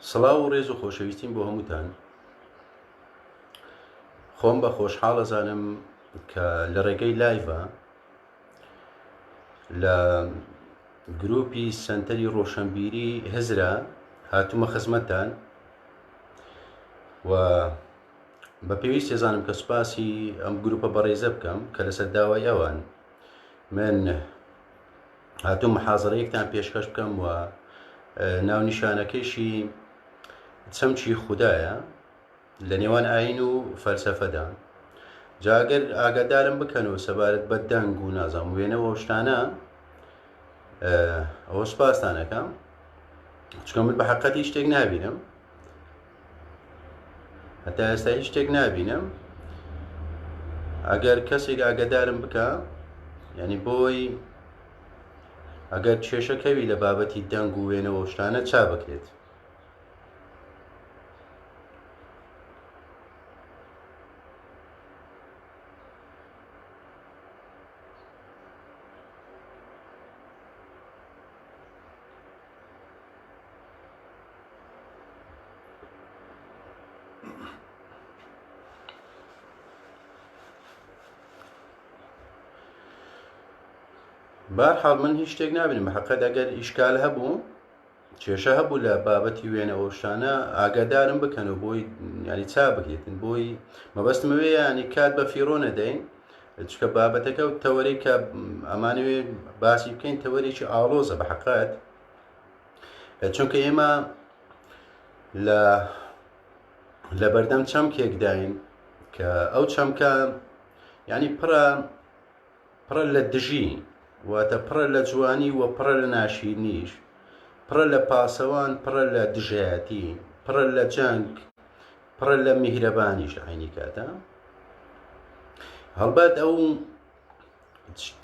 سڵاو و ڕێز و خۆشەویستیم بۆ هەمووتان. خۆم بە خۆشحاڵ ئەزانم کە لە ڕێگەی لایڤە لە گروپی سەنتەری ڕۆشنبیری هزرا هاتوومە خزمەتتان و بە پێویست ێزانم کە سوپاسی ئەم گروپە بەڕێزە بکەم کە لەسەر داوای ئەوان من هاتووم محازەرەیەکتان پێشکەش بکەم و ناونیشانەکەیشی چەمکی خودایە لە نێوان ئاین و فەلسەفەدا جاگەر ئاگادارم بکەن و سەبارەت بە دەنگ و نازانم وێنەوە شتانە ئەوە سپاستانەکەم چونکە من بە حقەتی شتێک نابینم هەتا ئێستا هیچ شتێک نابینم ئەگەر کەسێک ئاگادارم بکە یعنی بۆی ئەگەر کێشە کەوی لە بابەتی دەنگ و وێنەوە شتانە چا بکرێت بارحاڵ من هیچ شتێک نابینم حقت ئەگەر ئیشکال هەبوو کێشە هەبوو لە بابەتی وێنە ئەو شتانە ئاگادارم بکەن و بۆی ینی چا بکرێتن بۆی مەبەستمەوێ ینی کات بە فیڕۆ نەدەین چکە بابەتەکە و تەوەرەی کە ئەمانەوێ باسی بکەین تەوەرێکی ئاڵۆزە بە حقت چونکە ئێمە لە لە بەردەم چەمکێکداین کە ئەو چەمکە ینی پڕە پڕە لە دژی واتە پڕە لە جوانی و پڕە لە ناشیرنیش پڕە لە پاسەوان پڕە لە دژایەتی پڕە لە جەنگ پڕە لە میهرەبانیش لە عینی کاتە هەڵبەت ئەو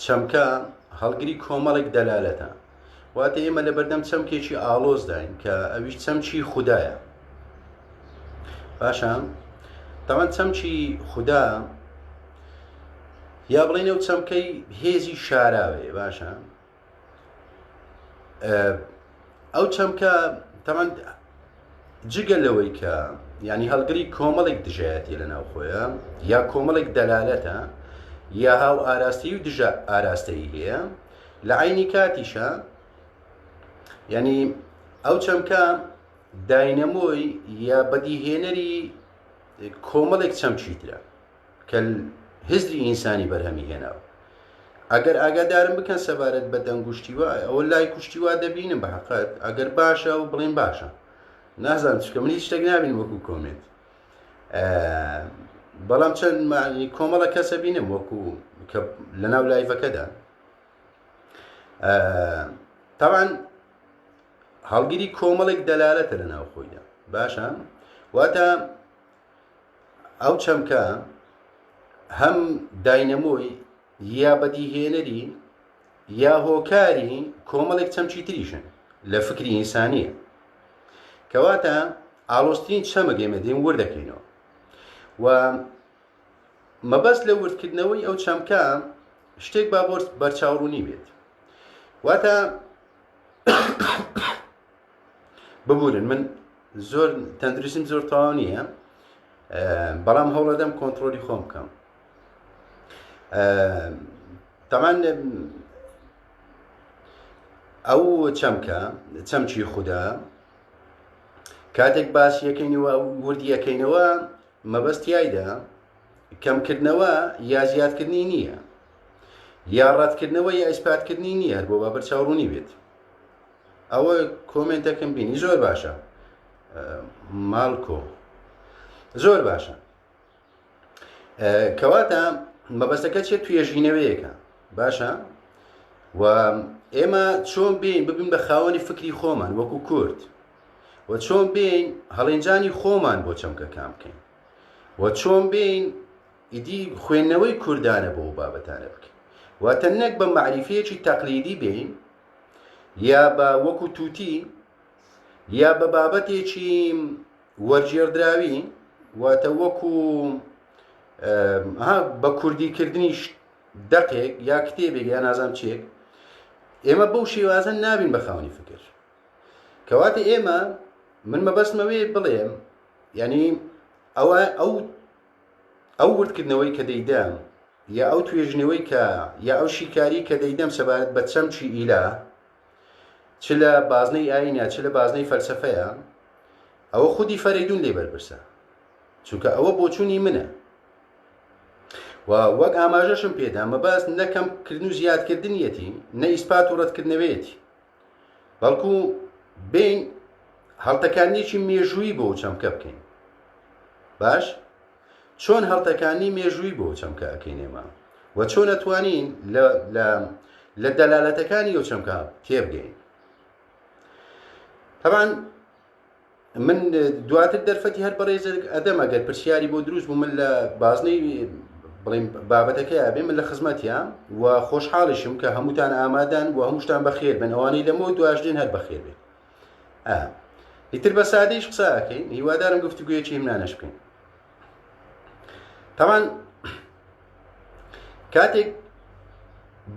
چەمکە هەڵگری کۆمەڵێک دەلالەتە واتە ئێمە لە بەردەم چەمکێکی ئاڵۆزداین کە ئەویش چەمکی خودایە باشە تاوان چەمکی خودا یا بڵێن ئەو چەمکەی هێزی شاراوێ باشە ئەو چەمکە تەمان جگە لەوەی کە ینی هەڵگری کۆمەڵێک دژایەتی لە ناوخۆیە یا کۆمەڵێک دەلالەتە یا هاو ئاراستەی و دژە ئاراستەی هەیە لە عینی کاتیشە ینی ئەو چەمکە داینەمۆی یا بەدیهێنەری کۆمەڵێک چەمکی ترە کە هزری ئینسانی بەرهەمی هێناوە ئەگەر ئاگادارم بکەن سەبارەت بە دەنگ و شتی وا ئەوە لایک و شتی وا دەبینم بە حەقەت ئەگەر باشە و بڵێن باشە نازانم چکە من هیچ شتێک نابینم وەکو کۆمێنت بەڵام چەند کۆمەڵە کەسە بینم وەکو کە لەناو لایڤەکەدا تاوان هەڵگری کۆمەڵێک دەلالەتە لە ناو خۆیدا باشە واتە ئەو چەمکە هەم داینەمۆی یا بەدیهێنەری یا هۆکاری کۆمەڵێک چەمکی تریشن لە فکری ئینسانیە کەواتە ئاڵۆزترین چەمک ئێمە دێن ورد دەکەینەوە و مەبەست لە وردکردنەوەی ئەو چەمکە شتێک با بۆ بەرچاوڕوونی بێت واتە ببورن من زۆر تەندروستیم زۆر تەواو نییە بەڵام هەوڵەدەم کۆنتترۆلی خۆم بکەم تەمان ئەو چەمکە چەمکی خوددا کاتێک باس یەکەینەوە وردیەکەینەوە مەبەستیایدا کەمکردنەوە یا زیادکردنی نییە یا ڕەتکردنەوە یا ئیسپاتکردنی نییە هەر بۆ بابەر چاوڕوونی بێت ئەوە کۆمێنتەکەم بینی زۆر باشە ماڵکۆ زۆر باشە کەواتە مەبەستەکە چێت توێژینەوەیەکە باشە و ئێمە چۆن بین ببین بە خاوەنی فکری خۆمان وەکو کورد و چۆن بین هەڵێنجانی خۆمان بۆ چەمکەکان بکەین و چۆن بین ئیدی خوێندنەوەی کوردانە بۆ بابەتانە بکەین واتە نەک بە معریفەیەکی تەقلیدی بین یا بە وەکو توتی یا بە بابەتێکی وەرگێڕدراوی واتە وەکو بە کوردیکردنی دەقێک یا کتێبێک یا نازام چێک ئێمە بەو شێوازە نابین بە خاوەنی فکر کەواتە ئێمە. من مەبەستمەوەی بڵێم یعنی ئەوە ئەو ئەو وردکردنەوەی کە دەیدەم یا ئەو توێژینەوەی کە یا ئەو شیکاری کە دەیدەم سەبارەت بە چەمکی ئیلا چ لە بازنەی ئاینە چ لە بازنەی فەلسەفەیە ئەوە خودی فەرەیدون لێ بەرپرسە چونکە ئەوە بۆچوونی منە و وەک ئاماژەشم پێدا مەبەست نەکەم کردن و زیادکردنیەتی نە ئیسپات و ڕەتکردنەوەیەتی بەڵکو بین هەڵتەکانیەکی مێژووی بۆ چەمکە بکەین باش چۆن هەڵتەکانی مێژووی بۆ چەمکە ئەکەین ئێمە و چۆن ئەتوانین لە لە لە دەلالەتەکانی ئەو چەمکە تێبگەین تەبان من دواتر دەرفەتی هەر بەڕێزێک ئەدەم ئەگەر پرسیاری بۆ دروست بوو من لە بازنەی بڵێم بابەتەکەی ئەبێ من لە خزمەتیا و خۆشحاڵیشم کە هەمووتان ئامادەن و هەمووشتان بەخێر بن ئەوانەی لەمەوە دواش دێن هەر بەخێر بێن ئیتر بە سادەیش قسە ئەکەین هیوادارم گفتوگویەکی هیمنانەش بکەین تاوان کاتێک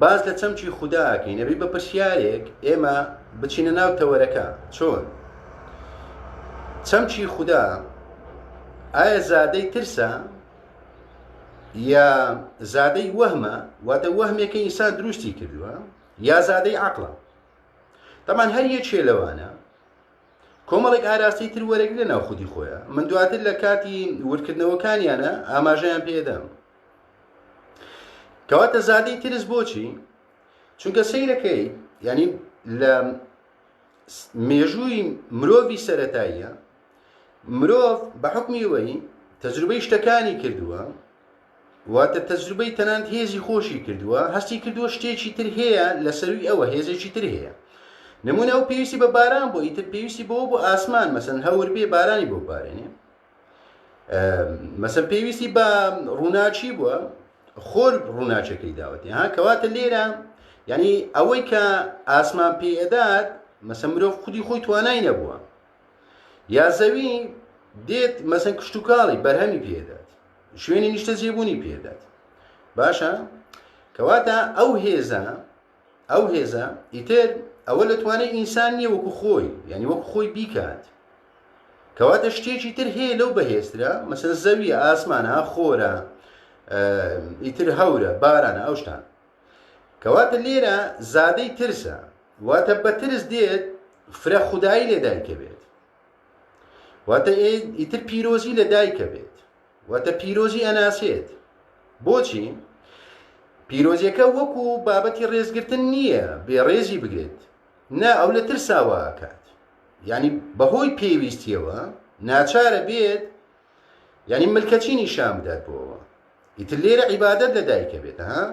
باز لە چەمکی خودا ئەکەین ئەبی بە پرسیارێک ئێمە بچینە ناو تەوەرەکە چۆن چەمکی خودا ئایا زادەی ترسە یا زادەی وەهمە واتە وەهمێکە ئینسان دروستی کردووە یا زادەی عقلە تەمان هەر یەکێ لەوانە کۆمەڵێک ئاراستەی تر وەرەگرە ناو خودی خۆیان من دواتر لە کاتی وردکردنەوەکانیانە ئاماژەیان پێدەم کەواتە زادەی ترس بۆچی چونکە سەیرەکەی ینی لە مێژووی مرۆڤی سەتاییە مرۆڤ بە حکمیەوەی تەجروبەی شتەکانی کردووە واتە تەجروبەی تەنانەت هێزی خۆشی کردووە، هەستی کردووە شتێکی تر هەیە لە سەرووی ئەوە، هێزێکی تر هەیە. نمونە ئەو پێویستی بە باران بۆ ئیتر پێویستی بەوە بۆ ئاسمان مەسەن هەور بێ بارانی بۆ بارێنێ مەسەن پێویستی بە ڕووناکی بووە خۆر ڕووناچەکەی داوەتی ها کەواتە لێرە یعنی ئەوەی کە ئاسمان پێ ئەدات مەسە مرۆڤ خودی خۆی توانای نەبووە یا زەوی دێت مەسەن کشتتوکاڵی بەرهەمی پێدات شوێنی نیشتەجێبوونی پێدات باشە کەواتە ئەو هێزە ئەو هێزە ئیتر ئەوە لە توانای ئینسان نییە وەکو خۆی یعنی وەکو خۆی بیکات کەواتە شتێکی تر هەیە لەو بەهێزترە مەسەن زەویە ئاسمانە خۆرە ئیتر هەورە بارانە ئەو شتان کەواتە لێرە زادەی ترسە واتە بە ترس دێت فرە خودایی لێ دایکە بێت واتە ئیتر پیرۆزی لە دایکە بێت واتە پیرۆزی ئەناسێت بۆچی پیرۆزیەکە وەکو بابەتی ڕێزگرتن نییە بێ ڕێزی بگرێت نا ئەو لە ترساوە ئەکات یعنی بەهۆی پێویستیەوە ناچارە بێت یعنی ملکەچی نیشان بدات بۆەوە ئیتر لێرە عیبادەت لە دایکە بێت ها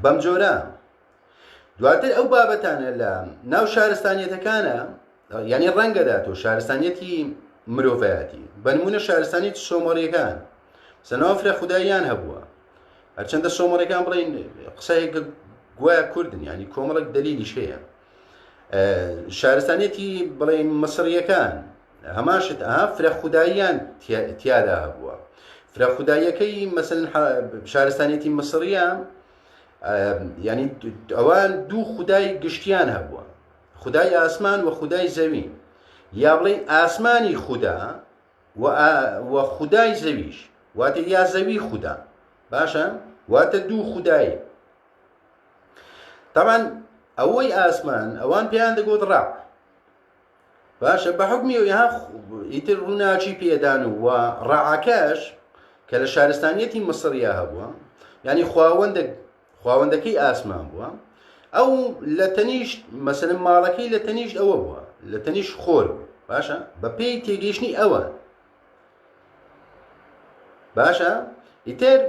بەم جۆرە دواتر ئەو بابەتانە لە ناو شارستانیەتەکانە یعنی ڕەنگەدات و شارستانیەتی مرۆڤایەتی بەنمونە شارستانیت سۆمەریەکان سەنەوە فرە خوداییان هەبووە هەرچەندە سۆمەرەکان بڵین قسەیەک گوایە کوردن ینی کۆمەڵک دەلیلیش هەیە شارستانیەتی بڵین مسریەکان هەمان شت ئەها فرە خوداییان تیادا هەبووە فرە خوداییەکەی مەسەن شارستانیەتی مسریە ینی ئەوان دوو خودای گشتیان هەبووە خودای ئاسمان و خودای زەوی یا بڵین ئاسمانی خودا و خودای زەویش واتە یا زەوی خودا باشە واتە دوو خودایی تاوان ئەوەی ئاسمان ئەوان پێیان دەگوت ڕا باشە بە حوکمی ئەوی ها ئیتر ڕووناکی پێدان و و ڕەعەکەش کە لە شارستانیەتی مسڕیا هەبووە یعنی خواوەندە خواوەندەکەی ئاسمان بووە ئەو لە تەنیشت مەسەلەن ماڵەکەی لە تەنیشت ئەوە بووە لە تەنیشت خۆر بوو باشە بە پێی تێگەیشتنی ئەوە باشە ئیتر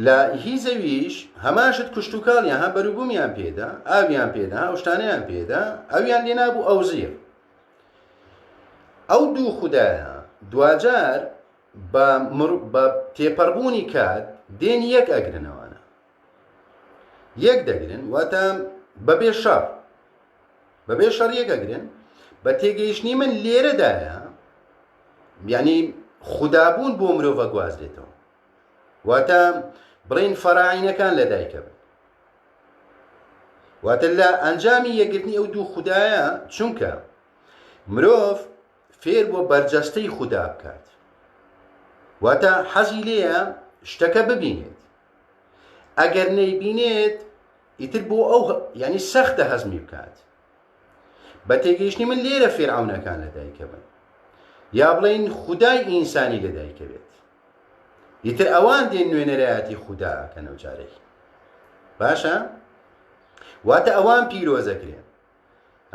لە هی زەویش هەمان شت کشتوکاڵیان ها بەروبوومیان پێدا ئاویان پێدا ئەو شتانەیان پێدا ئەویان لێ نابوو ئەو زیڕ ئەو دوو خودایە دواجار بە بە تێپەڕبوونی کات دێن یەک ئەگرنەوانە یەک دەگرن واتە بەبێ شەڕ بەبێ شەڕ یەک ئەگرن بە تێگەیشتنی من لێرەدایە یعنی خودابوون بۆ مرۆڤ ئەگوازرێتەوە واتە بڵین فەراعینەکان لە دایکە بن واتە لە ئەنجامی یەکگرتنی ئەو دوو خودایە چونکە مرۆڤ فێر بووە بەرجەستەی خودا بکات واتە حەزی لێیە شتەکە ببینێت ئەگەر نەیبینێت ئیتر بۆ ئەو یعنی سەختە هەزمی بکات بە تێگەیشتنی من لێرە فێرعونەکان لەدایکە بن یا بڵین خودای ئینسانی لەدایکە بێت ئیتر ئەوان دێن نوێنەرایەتی خودا ئەکەنەوە جارێک باشە واتە ئەوان پیرۆزەکرێن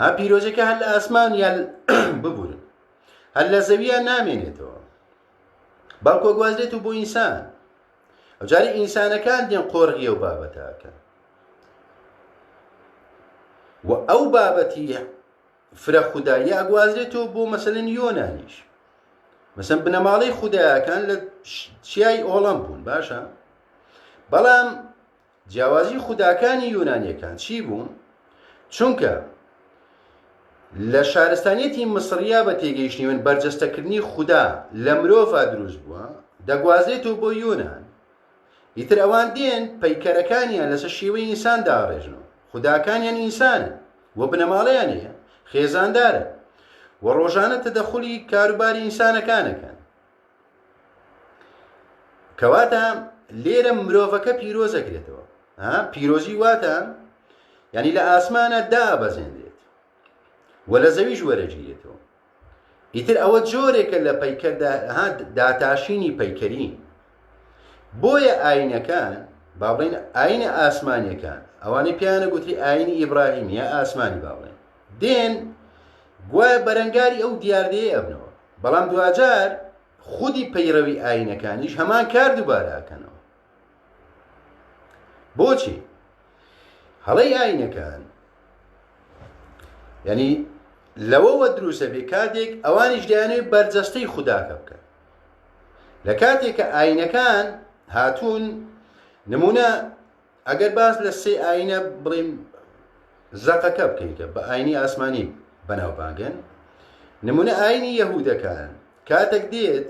ها پیرۆزەکە هەر لە ئاسمان یا ببورن هەر لە زەویە نامێنێتەوە بەڵکۆ گوازرێت و بۆ ئینسان ئەوجاری ئینسانەکان دێن قۆرغی ئەو بابەتەکەن و ئەو بابەتی فرە خودایی ئەگوازرێتەوە بۆ مەسەلەن یۆنانیش مەسەن بنەماڵەی خودایەکان لە چیای ئۆڵەم بوون باشە بەڵام جیاوازی خوداکانی یۆنانیەکان چی بوون چونکە لە شارستانیەتی مسڕیا بە تێگەیشتنی من بەرجەستەکردنی خودا لە مرۆڤ دروست بووە دەگوازێتەوە بۆ یۆناان ئیتر ئەوان دێن پەیکەرەکانیان لەسەر شێوەی ئینسان داڕێژنەوە، خوداکانیان ئینسانن و بنەماڵەیان هەیە، خێزاندارن و ڕۆژانە تەدەخولی کاروباری ئینسانەکان ئەکەن. کەواتە لێرە مرۆڤەکە پیرۆز ئەکرێتەوە. ها پیرۆزی واتە یعنی لە ئاسمانە دابەزێنرێت و لە زەویش وەرەگیرێتەوە. ئیتر ئەوە جۆرێکە لە پەیکەر داتاشینی پەیکەری. بۆیە ئاینەکان، با بڵێین ئاینە ئاسمانیەکان، ئەوانەی پێیانە گوتری ئاینی ئیبراهیم یا ئاسمانی با بڵێن، دێن گوایە بەرەنگاری ئەو دیاردەیە ئەبنەوە، بەڵام دواجار خودی پەیڕەوی ئاینەکانیش هەمان کار دووبارە ئەکەنەوە. بۆچی؟ هەڵەی ئاینەکان یعنی لەوەوە دروستە بێ کاتێک ئەوانیش دەیانەوێت بەرجەستەی خوداکە بکەن لە کاتێک کە ئاینەکان هاتوون نمونە ئەگەر باس لە سێ ئاینە بڵێم زەقەکە بکەین کە بە ئاینی ئاسمانی بەناوبانگن نمونە ئاینی یەهودەکان کاتێک دێت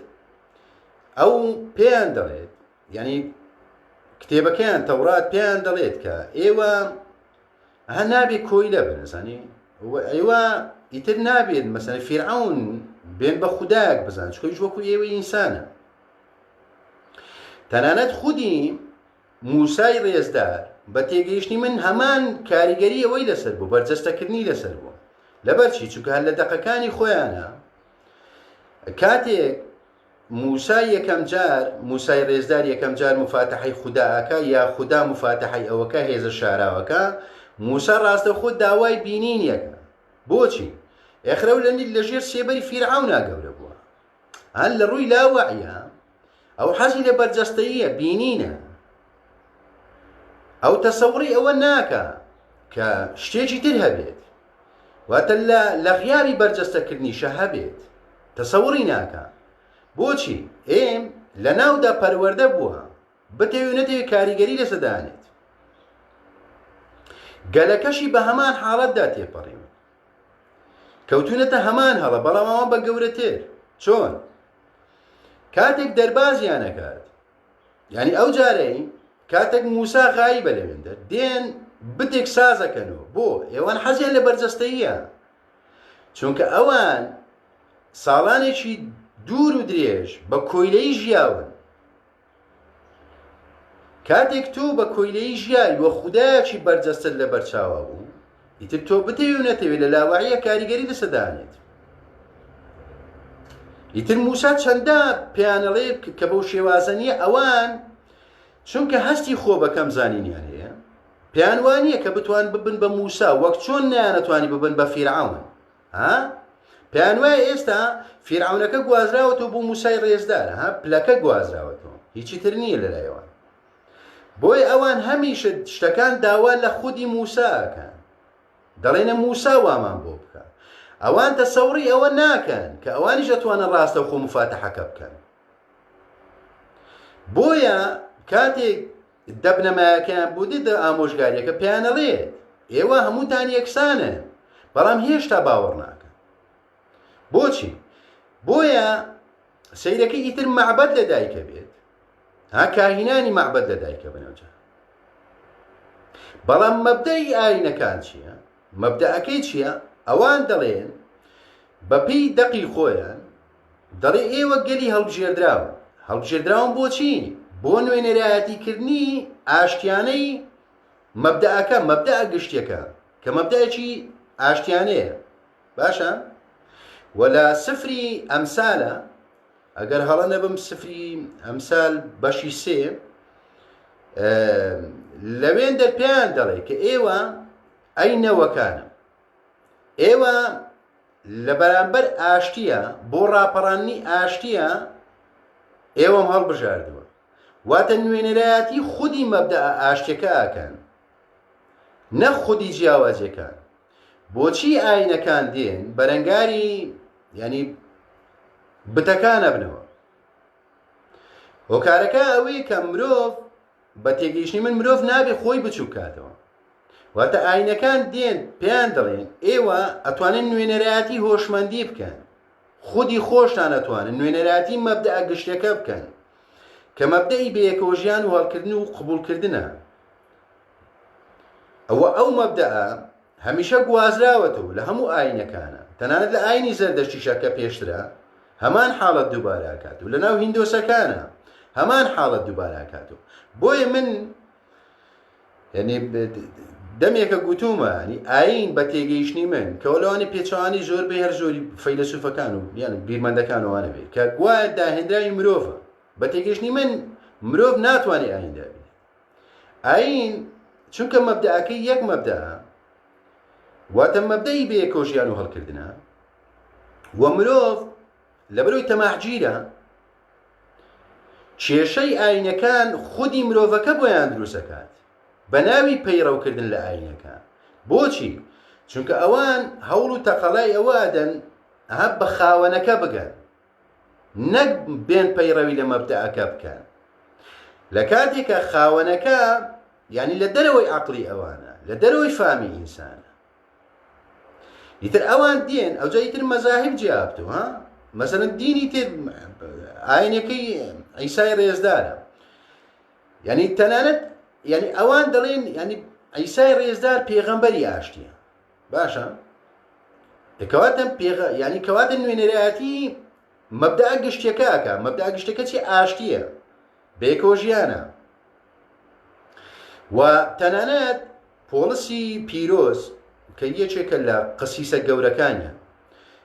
ئەو پێیان دەڵێت یعنی کتێبەکەیان تەورات پێیان دەڵێت کە ئێوە ها نابێ کۆیلە بن ئەزانی ئێوە ئیتر نابێت مەسەن فیرعون بێن بە خودایەک بزان چکۆیش وەکو ئێوە ئینسانە تەنانەت خودی موسای ڕێزدار بە تێگەیشتنی من هەمان کاریگەری ئەوەی لەسەر بوو بەرجەستەکردنی لەسەر بوو لەبەرچی چونکە هەر لە دەقەکانی خۆیانە کاتێک موسا یەکەم جار موسای ڕێزدار یەکەم جار مفاتەحەی خودا ئەکا یا خودا مفاتەحەی ئەوەکا هێزە شاراوەکە موسا ڕاستەوخۆ داوای بینینی ئەکا بۆچی ئێخرەو لە لە ژێر سێبەری فیرعەونا گەورە بووە هەر لە ڕووی لاوەعیە ئەو حەزی لە بەرجەستەییە بینینە ئەو تەسەوڕی ئەوە ناکا کە شتێکی تر هەبێت واتە لە لە غیابی بەرجەستەکردنیشە هەبێت تەسەوڕی ناکا بۆچی ئێم لە ناودا پەروەردە بووە بتەوێ و نەتەوێ کاریگەری لەسە دانێت گەلەکەشی بە هەمان حاڵەتدا تێپەڕیون کەوتونەتە هەمان هەڵە بەڵام ئەوان بە گەورەتر چۆن کاتێک دەربازیانەکات یعنی ئەو جارەی کاتێک موسا غایبە لەوێندەر دێن بتێک سازەکەنەوە بۆ ئێوان حەزیان لە بەرجەستەیە چونکە ئەوان ساڵانێکی دوور و درێژ بە کۆیلەی ژیاون کاتێک تۆ بە کۆیلەی ژیای وە خودایەکی بەرجەستەت لە بەرچاوە بوو ئیتر تۆ بتەوێ و نەتەوێ لە لاوەعیە کاریگەری لەسەر دانێت ئیتر موسا چەندە پێیانەڵێ کە بەو شێوازە نییە ئەوان چونکە هەستی خۆ بەکەم زانینیان هەیە پێیان وانە کە بتوان ببن بە موسا وەک چۆن نیانەتوانی ببن بە فیرعون ها پێیان وایە ئێستا فیرعونەکە گوازراوەتەوە بۆ موسای ڕێزدار ها پلەکە گوازراوەتەوە هیچی تر نییە لەلایەوە بۆیە ئەوان هەمیشە شتەکان داوا لە خودی موسا ئەکەن دەڵێنە موسا وامان بۆ بکە ئەوان تەسەوڕی ئەوە ناکەن کە ئەوانیش ئەتوانن ڕاستەوخۆ مفاتەحەکە بکەن بۆیە کاتێک دەبنەمایەکەیان بۆ دێت ئامۆژگاریەکە پێیانەڵێت ئێوە هەمووتان یەکسانن بەڵام هێشتا باوەڕ ناکەن بۆچی بۆیە سەیرەکەی ئیتر مەعبەد لە دایکە بێت ها کاهینانی مەعبەد لە دایکە بنەوجا بەڵام مەبدەئی ئاینەکان چییە؟ مەبدەئەکەی چییە؟ ئەوان دەڵێن بەپێی دەقی خۆیان دەڵێ ئێوە گەلی هەڵبژێردراون. هەڵبژێردراون بۆچی؟ بۆ نوێنەرایەتیکردنی ئاشتیانەی مەبدەئەکە، مەبدەئە گشتیەکە کە مەبدەئێکی ئاشتیانەیە. باشە؟ وە لە سفری ئەمسالە ئەگەر هەڵە نەبم سفری ئەمسال بەشی سێ لەوێندەر پێیان دەڵێ کە ئێوە ئەی نەوەکانم ئێوە لە بەرامبەر ئاشتیە بۆ ڕاپەڕاندنی ئاشتیە ئێوەم هەڵبژاردووە واتە نوێنەرایەتی خودی مەبدەئە ئاشتیەکە ئەکەن نەک خودی جیاوازیەکان بۆچی ئاینەکان دێن بەرەنگاری ینی بتەکان ئەبنەوە هۆکارەکە ئەوەیە کە مرۆڤ بە تێگەیشتنی من مرۆڤ نابێ خۆی بچوک کاتەوە واتە ئاینەکان دێن پێیان دەڵێن ئێوە ئەتوانن نوێنەرایەتی هۆشمەندی بکەن خودی خۆشتان ئەتوانن نوێنەرایەتی مەبدەئە گشتەکە بکەن کە مەبدەئی بەیەکەوەژیان و هەڵکردن و قبوڵکردنە ئەوە ئەو مەبدەئە هەمیشە گوازراوەتەوە لە هەموو ئاینەکانە تەنانەت لە ئاینی زەردەشتیشە کە پێشترە هەمان حاڵەت دووبارە ئەکات و لەناو هیندۆسەکانە هەمان حاڵەت دووبارە ئەکات و بۆیە من یعنی دەمێکە گوتومە ینی ئاین بە تێگەیشتنی من کە لەوانی پێچوانی زۆر بێ هەر زۆری فەیلەسوفەکان و یان بیرمەندەکان وانە بێت کە گوایە داهێنراوی مرۆڤە بە تێگەیشتنی من مرۆڤ ناتوانێت ئاین دابێت ئاین چونکە مەبدەئەکەی یەک مەبدەئە واتە مەبدەئی بەیەکەوە ژیان و هەڵکردنە و مرۆڤ لەبەرەوەی تەماحگیرە کێشەی ئاینەکان خودی مرۆڤەکە بۆیان دروستەکات بە ناوی پەیڕەوکردن لە ئاینەکە بۆچی چونکە ئەوان هەوڵ و تەقەلای ئەوە ئەدەن ئەها بە خاوەنەکە بگەن نەک بێن پەیڕەوی لە مەبدەئەکە بکەن لە کاتێکە خاوەنەکە یعنی لە دەرەوەی عقلی ئەوانە لە دەرەوەی فامی ئینسانە ئیتر ئەوان دێن ئەوجا ئیتر مەزاهب جیابتو ها مەسەلەن دینی تر ئاینەکەی عیسای ڕێزدارە یعنی تەنانەت یعنی ئەوان دەڵێن یعنی عیسای ڕێزدار پێغەمبەری ئاشتیە باشە کەواتە پێغە یعنی کەواتە نوێنەرایەتی مەبدا گشتیەکە ئەکا مەبدا گشتەکە چی ئاشتیە بەیەکەوە ژیانە و تەنانەت پۆڵسی پیرۆز کە یەکێکە لە قسیسە گەورەکانیان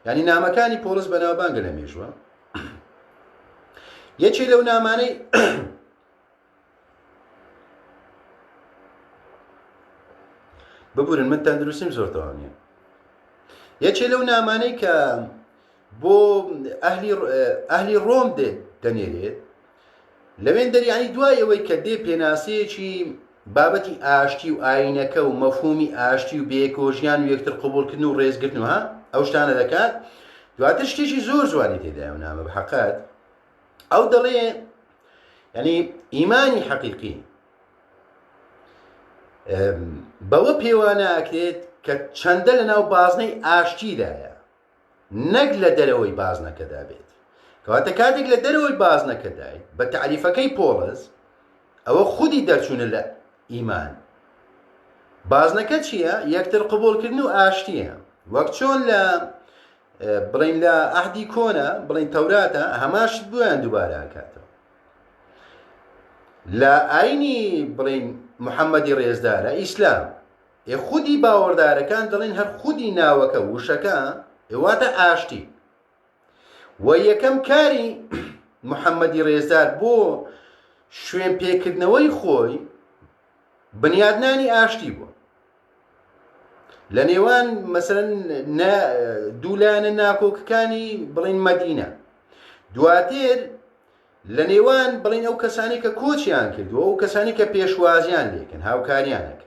یعنی نامەکانی پۆڵس بەناوبانگە لە مێژوە یەکێ لەو نامانەی ببورن من تەندروستیم زۆر تەواو نییە یەکێ لەو نامانەی کە بۆ ئەهلی ئەهلی ڕۆم دێت دەنێرێت لەوێن دەریانی دوای ئەوەی کە دێ پێناسەیەکی بابەتی ئاشتی و ئاینەکە و مەفهومی ئاشتی و بێکۆژیان و یەکتر قوبولکردن و ڕێزگرتن و ها ئەو شتانە دەکات دواتر شتێکی زۆر جوانی تێدایە و نامە بەحەقەت ئەو دەڵێ یعنی ئیمانی حەقیقی بەوە پێوانە ئەکرێت کە چەندە لە ناو بازنەی ئاشتیدایە نەک لە دەرەوەی بازنەکەدا بێت کەواتە کاتێک لە دەرەوەی بازنەکەدایت بە تعریفەکەی پۆڵس ئەوە خودی دەرچوونە لە ئیمان بازنەکە چییە؟ یەکتر قبوڵکردن و ئاشتیە وەک چۆن لە بڵین لە عەهدی کۆنە بڵین تەوراتە هەمان شت بۆیان دووبارە ئەکاتەوە لە ئاینی بڵین محەممەدی ڕێزدارە ئیسلام ئێ خودی باوەڕدارەکان دەڵێن هەر خودی ناوەکە وشەکە ئێواتە ئاشتی و یەکەم کاری محەممەدی ڕێزدار بۆ شوێن پێکردنەوەی خۆی بنیادنانی ئاشتی بووە لە نێوان مەسەلەن دوو لایەنە ناکۆکەکانی بڵین مەدینە دواتر لە نێوان بڵین ئەو کەسانی کە کۆچیان کردووە ئەو کەسانی کە پێشوازیان لێکن هاوکاریانەکە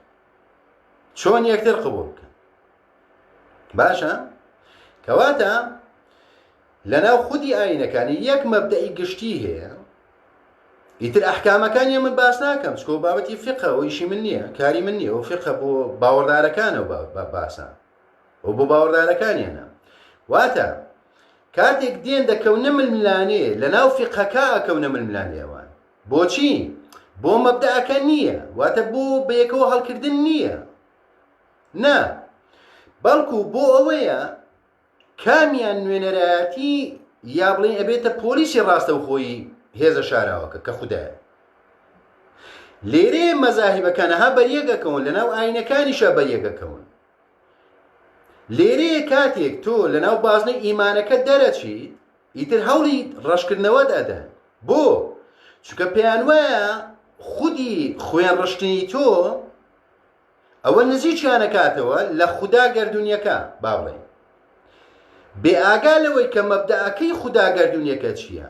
چۆن یەکتر قبول بکەن باشە کەواتە لەناو خودی ئاینەکانی یەک مەبدەئی گشتی هەیە ئیتر ئەحکامەکانیان من باس ناکەم چکۆ بابەتی فقە و ئیشی من نییە کاری من نییە و فقە بۆ باوەڕدارەکانە و باسە و بۆ باوەڕدارەکانیانە واتە کاتێک دێن دەکەونە ململانێ لەناو فقەکە ئەکەونە ململانێوان بۆچی بۆ مەبدەئەکە نییە واتە بۆ بەیەکەوە هەڵکردن نییە نا بەڵکو بۆ ئەوەیە. کامیان نوێنەرایەتی یا بڵێین ئەبێتە پۆلیسی ڕاستەوخۆی هێزە شاراوەکە کە خودایە. لێرەیە مەزاهیبەکان ها بەریەک ئەکەون، لەناو ئاینەکانیشا بەریەک ئەکەون. لێرەیە کاتێک تۆ لەناو بازنەی ئیمانەکە دەرەچیت ئیتر هەوڵی ڕەشکردنەوەت ئەدەن. بۆ؟ چونکە پێیان وایە خودی خوێن ڕشتنی تۆ ئەوە نزیکیان ئەکاتەوە لە خودا گەردوونیەکە، با بڵێین بێ ئاگا لەوەی کە مەبدەئەکەی خودا گەردوونیەکە چییە،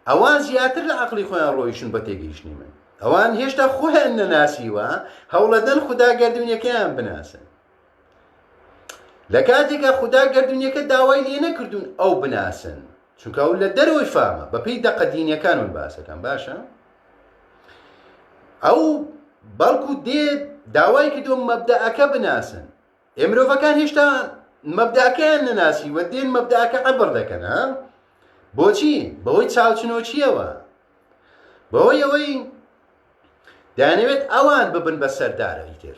ئەوان زیاتر لە عەقڵی خۆیان ڕۆیشتن بە تێگەیشتنی من. ئەوان هێشتا خۆیان نەناسیوە، هەوڵەدەن خودا گەردوونیەکەیان بناسن. لە کاتێکا خودا گەردوونیەکە داوای لێ نەکردوون ئەو بناسن، چونکە ئەو لە دەرەوەی فامە، بەپێی دەقە دینیەکان من باسەکەم باشە؟ ئەو بەڵکو دێ داوای کردووە مەبدەئەکە بناسن. ئێ مرۆڤەکان هێشتا مەبدەئەکەیان نەناسیوە، دێن مەبدەئەکە عەبر دەکەن. ها؟ بۆچی؟ بەهۆی چاوچنۆکییەوە، بەهۆی ئەوەی دەیانەوێت ئەوان ببن بە سەردار، ئیتر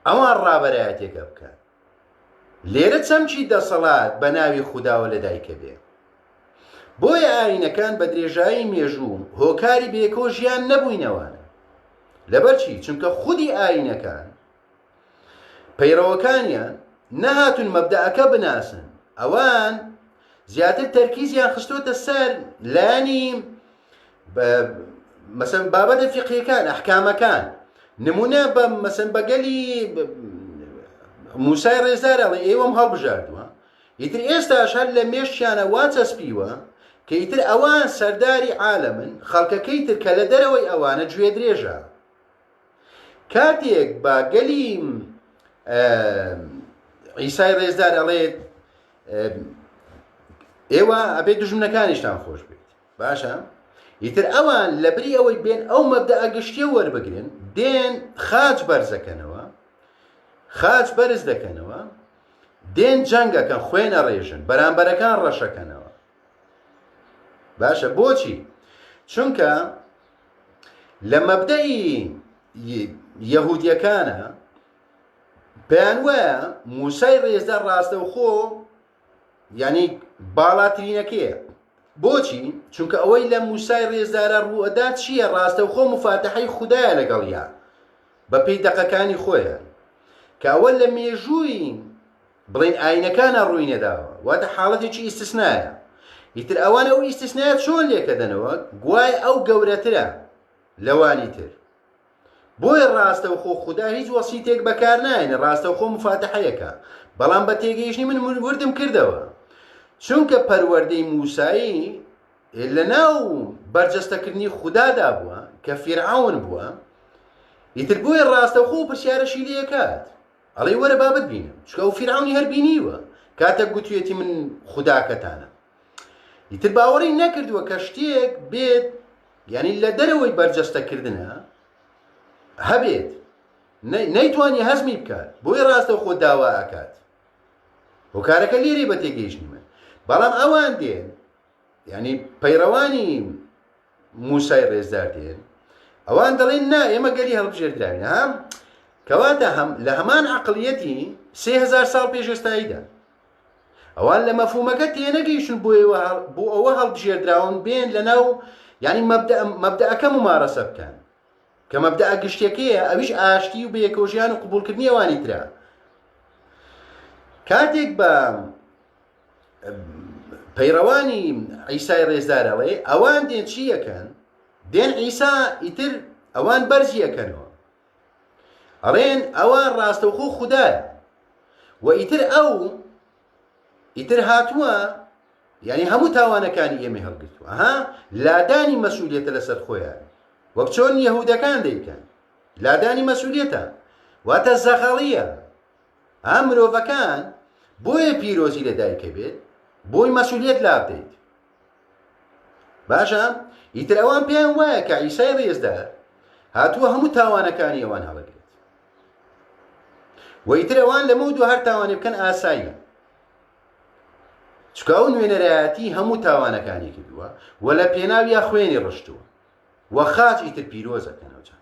ئەوان ڕابەرایەتیەکە بکەن. لێرە چەمکی دەسەڵات بە ناوی خوداوە لەدایکە بێ. بۆیە ئایینەکان بە درێژایی مێژوو هۆکاری بەیەکەوە ژیان نەبووینەوانە. لەبەرچی؟ چونکە خودی ئایینەکان پەیڕەوەکانیان نەهاتوون مەبدەئەکە بناسن، ئەوان زیاتر تەرکیزیان خستۆتە سەر لایەنی مەسەن بابەتە فیقهیەکان، ئەحکامەکان. نمونە بە مەسەن بە گەلی موسای ڕێزدار ئەڵێ ئێوەم هەڵبژاردووە، ئیتر ئێستاش هەر لە مێشکیانە وا چەسپیوە کە ئیتر ئەوان سەرداری عالەمن، خەڵکەکەی تر کە لە دەرەوەی ئەوانە گوێدرێژە. کاتێک بە گەلی عیسای ڕێزدار ئەڵێت ئێوە ئەبێ دوژمنەکانیشتان خۆش بێت، باشە ئیتر ئەوان لەبری ئەوەی بێن ئەو مەبدەئە گشتیە وەربگرن، دێن خاچ بەرزەکەنەوە، خاچ بەرز دەکەنەوە، دێن جەنگەکەن، خوێن ئەڕێژن، بەرامبەرەکان ڕەشەکەنەوە. باشە بۆچی؟ چونکە لە مەبدەئی یەهودیەکانە پێیان وایە موسای ڕێزدار ڕاستەوخۆ یعنی باڵاترینەکەیە. بۆچی؟ چونکە ئەوەی لە موسای ڕێزدارە ڕووئەدا چییە؟ ڕاستەوخۆ مفاتەحەی خودایە لەگەڵیا بەپێی دەقەکانی خۆیان، کە ئەوە لە مێژووی بڵێین ئاینەکانا ڕووی نەداوە، واتە حاڵەتێکی ئیستسنایە. ئیتر ئەوان ئەو ئیستسنایە چۆن لێکەدەنەوە گوایە ئەو گەورەترە لەوانی تر. بۆیە ڕاستەوخۆ خودا هیچ وەسیتێک بەکار نایەنێ، ڕاستەوخۆ مفاتەحەیەکە. بەڵام بە تێگەیشتنی من وردم کردەوە. چونکە پەروەردەی موسایی لەناو بەرجەستەکردنی خودادا بووە کە فیرعەون بووە، ئیتر بۆیە ڕاستەوخۆ پرسیارەشی لێکات. ئەڵێی وەرە با بتبینم، چونکە ئەو فیرعەونی هەر بینیوە کاتێک گوتویەتی من خوداکەتانم. ئیتر باوەڕی نەکردووە کە شتێک بێت یعنی لە دەرەوەی بەرجەستەکردنە هەبێت، نەیتوانی هەزمی بکات، بۆیە ڕاستەوخۆ داوا ئەکات. هۆکارەکە لێرەی بە تێگەیشتنی من. بەڵام ئەوان دێن یعنی پەیڕەوانی موسای ڕێزدار دێن ئەوان دەڵێن نا ئێمە گەلی هەڵبژێردراوین. ها کەواتە هەم لە هەمان عەقڵیەتی 3000 ساڵ پێش ئێستاییدا ئەوان لە مەفهومەکە تێنەگەیشتن، بۆ ئەوە هەڵبژێردراون بێن لەناو یعنی مەبدەئەکە ممارەسە بکەن کە مەبدەئە گشتیەکەیە، ئەویش ئاشتی و بەیەکەوەژیان و قبوڵکردنی ئەوانی ترە. کاتێک بە پەیڕەوانی عیسای ڕێزدار ئەڵێ ئەوان دێن چی یەکەن؟ دێن عیسا ئیتر ئەوان بەرزی یەکەنەوە، ئەڵێن ئەوە ڕاستەوخۆ خودایە و ئیتر ئەو ئیتر هاتووە یعنی هەموو تاوانەکانی ئێمەی هەڵگرتووە. ها لادانی مەسئولیەتە لەسەر خۆیان، وەک چۆن یەهودەکان دەیکەن، لادانی مەسئولیەتە واتە زەغەڵیە. ها مرۆڤەکان بۆیە پیرۆزی لە دایکە بێت بۆی مەسئولیەت لابدەیت. باشە ئیتر ئەوان پێیان وایە کە عیسای ڕێزدار هاتووە هەموو تاوانەکانی ئەوان هەڵەگرێت و ئیتر ئەوان لەمە دو هەر تاوانێ بکەن ئاساییە، چونکە ئەو نوێنەرایەتی هەموو تاوانەکانی کردووە و لە پێناویا خوێنی ڕشتووە و خاچ ئیتر پیرۆزەکەنەوە جا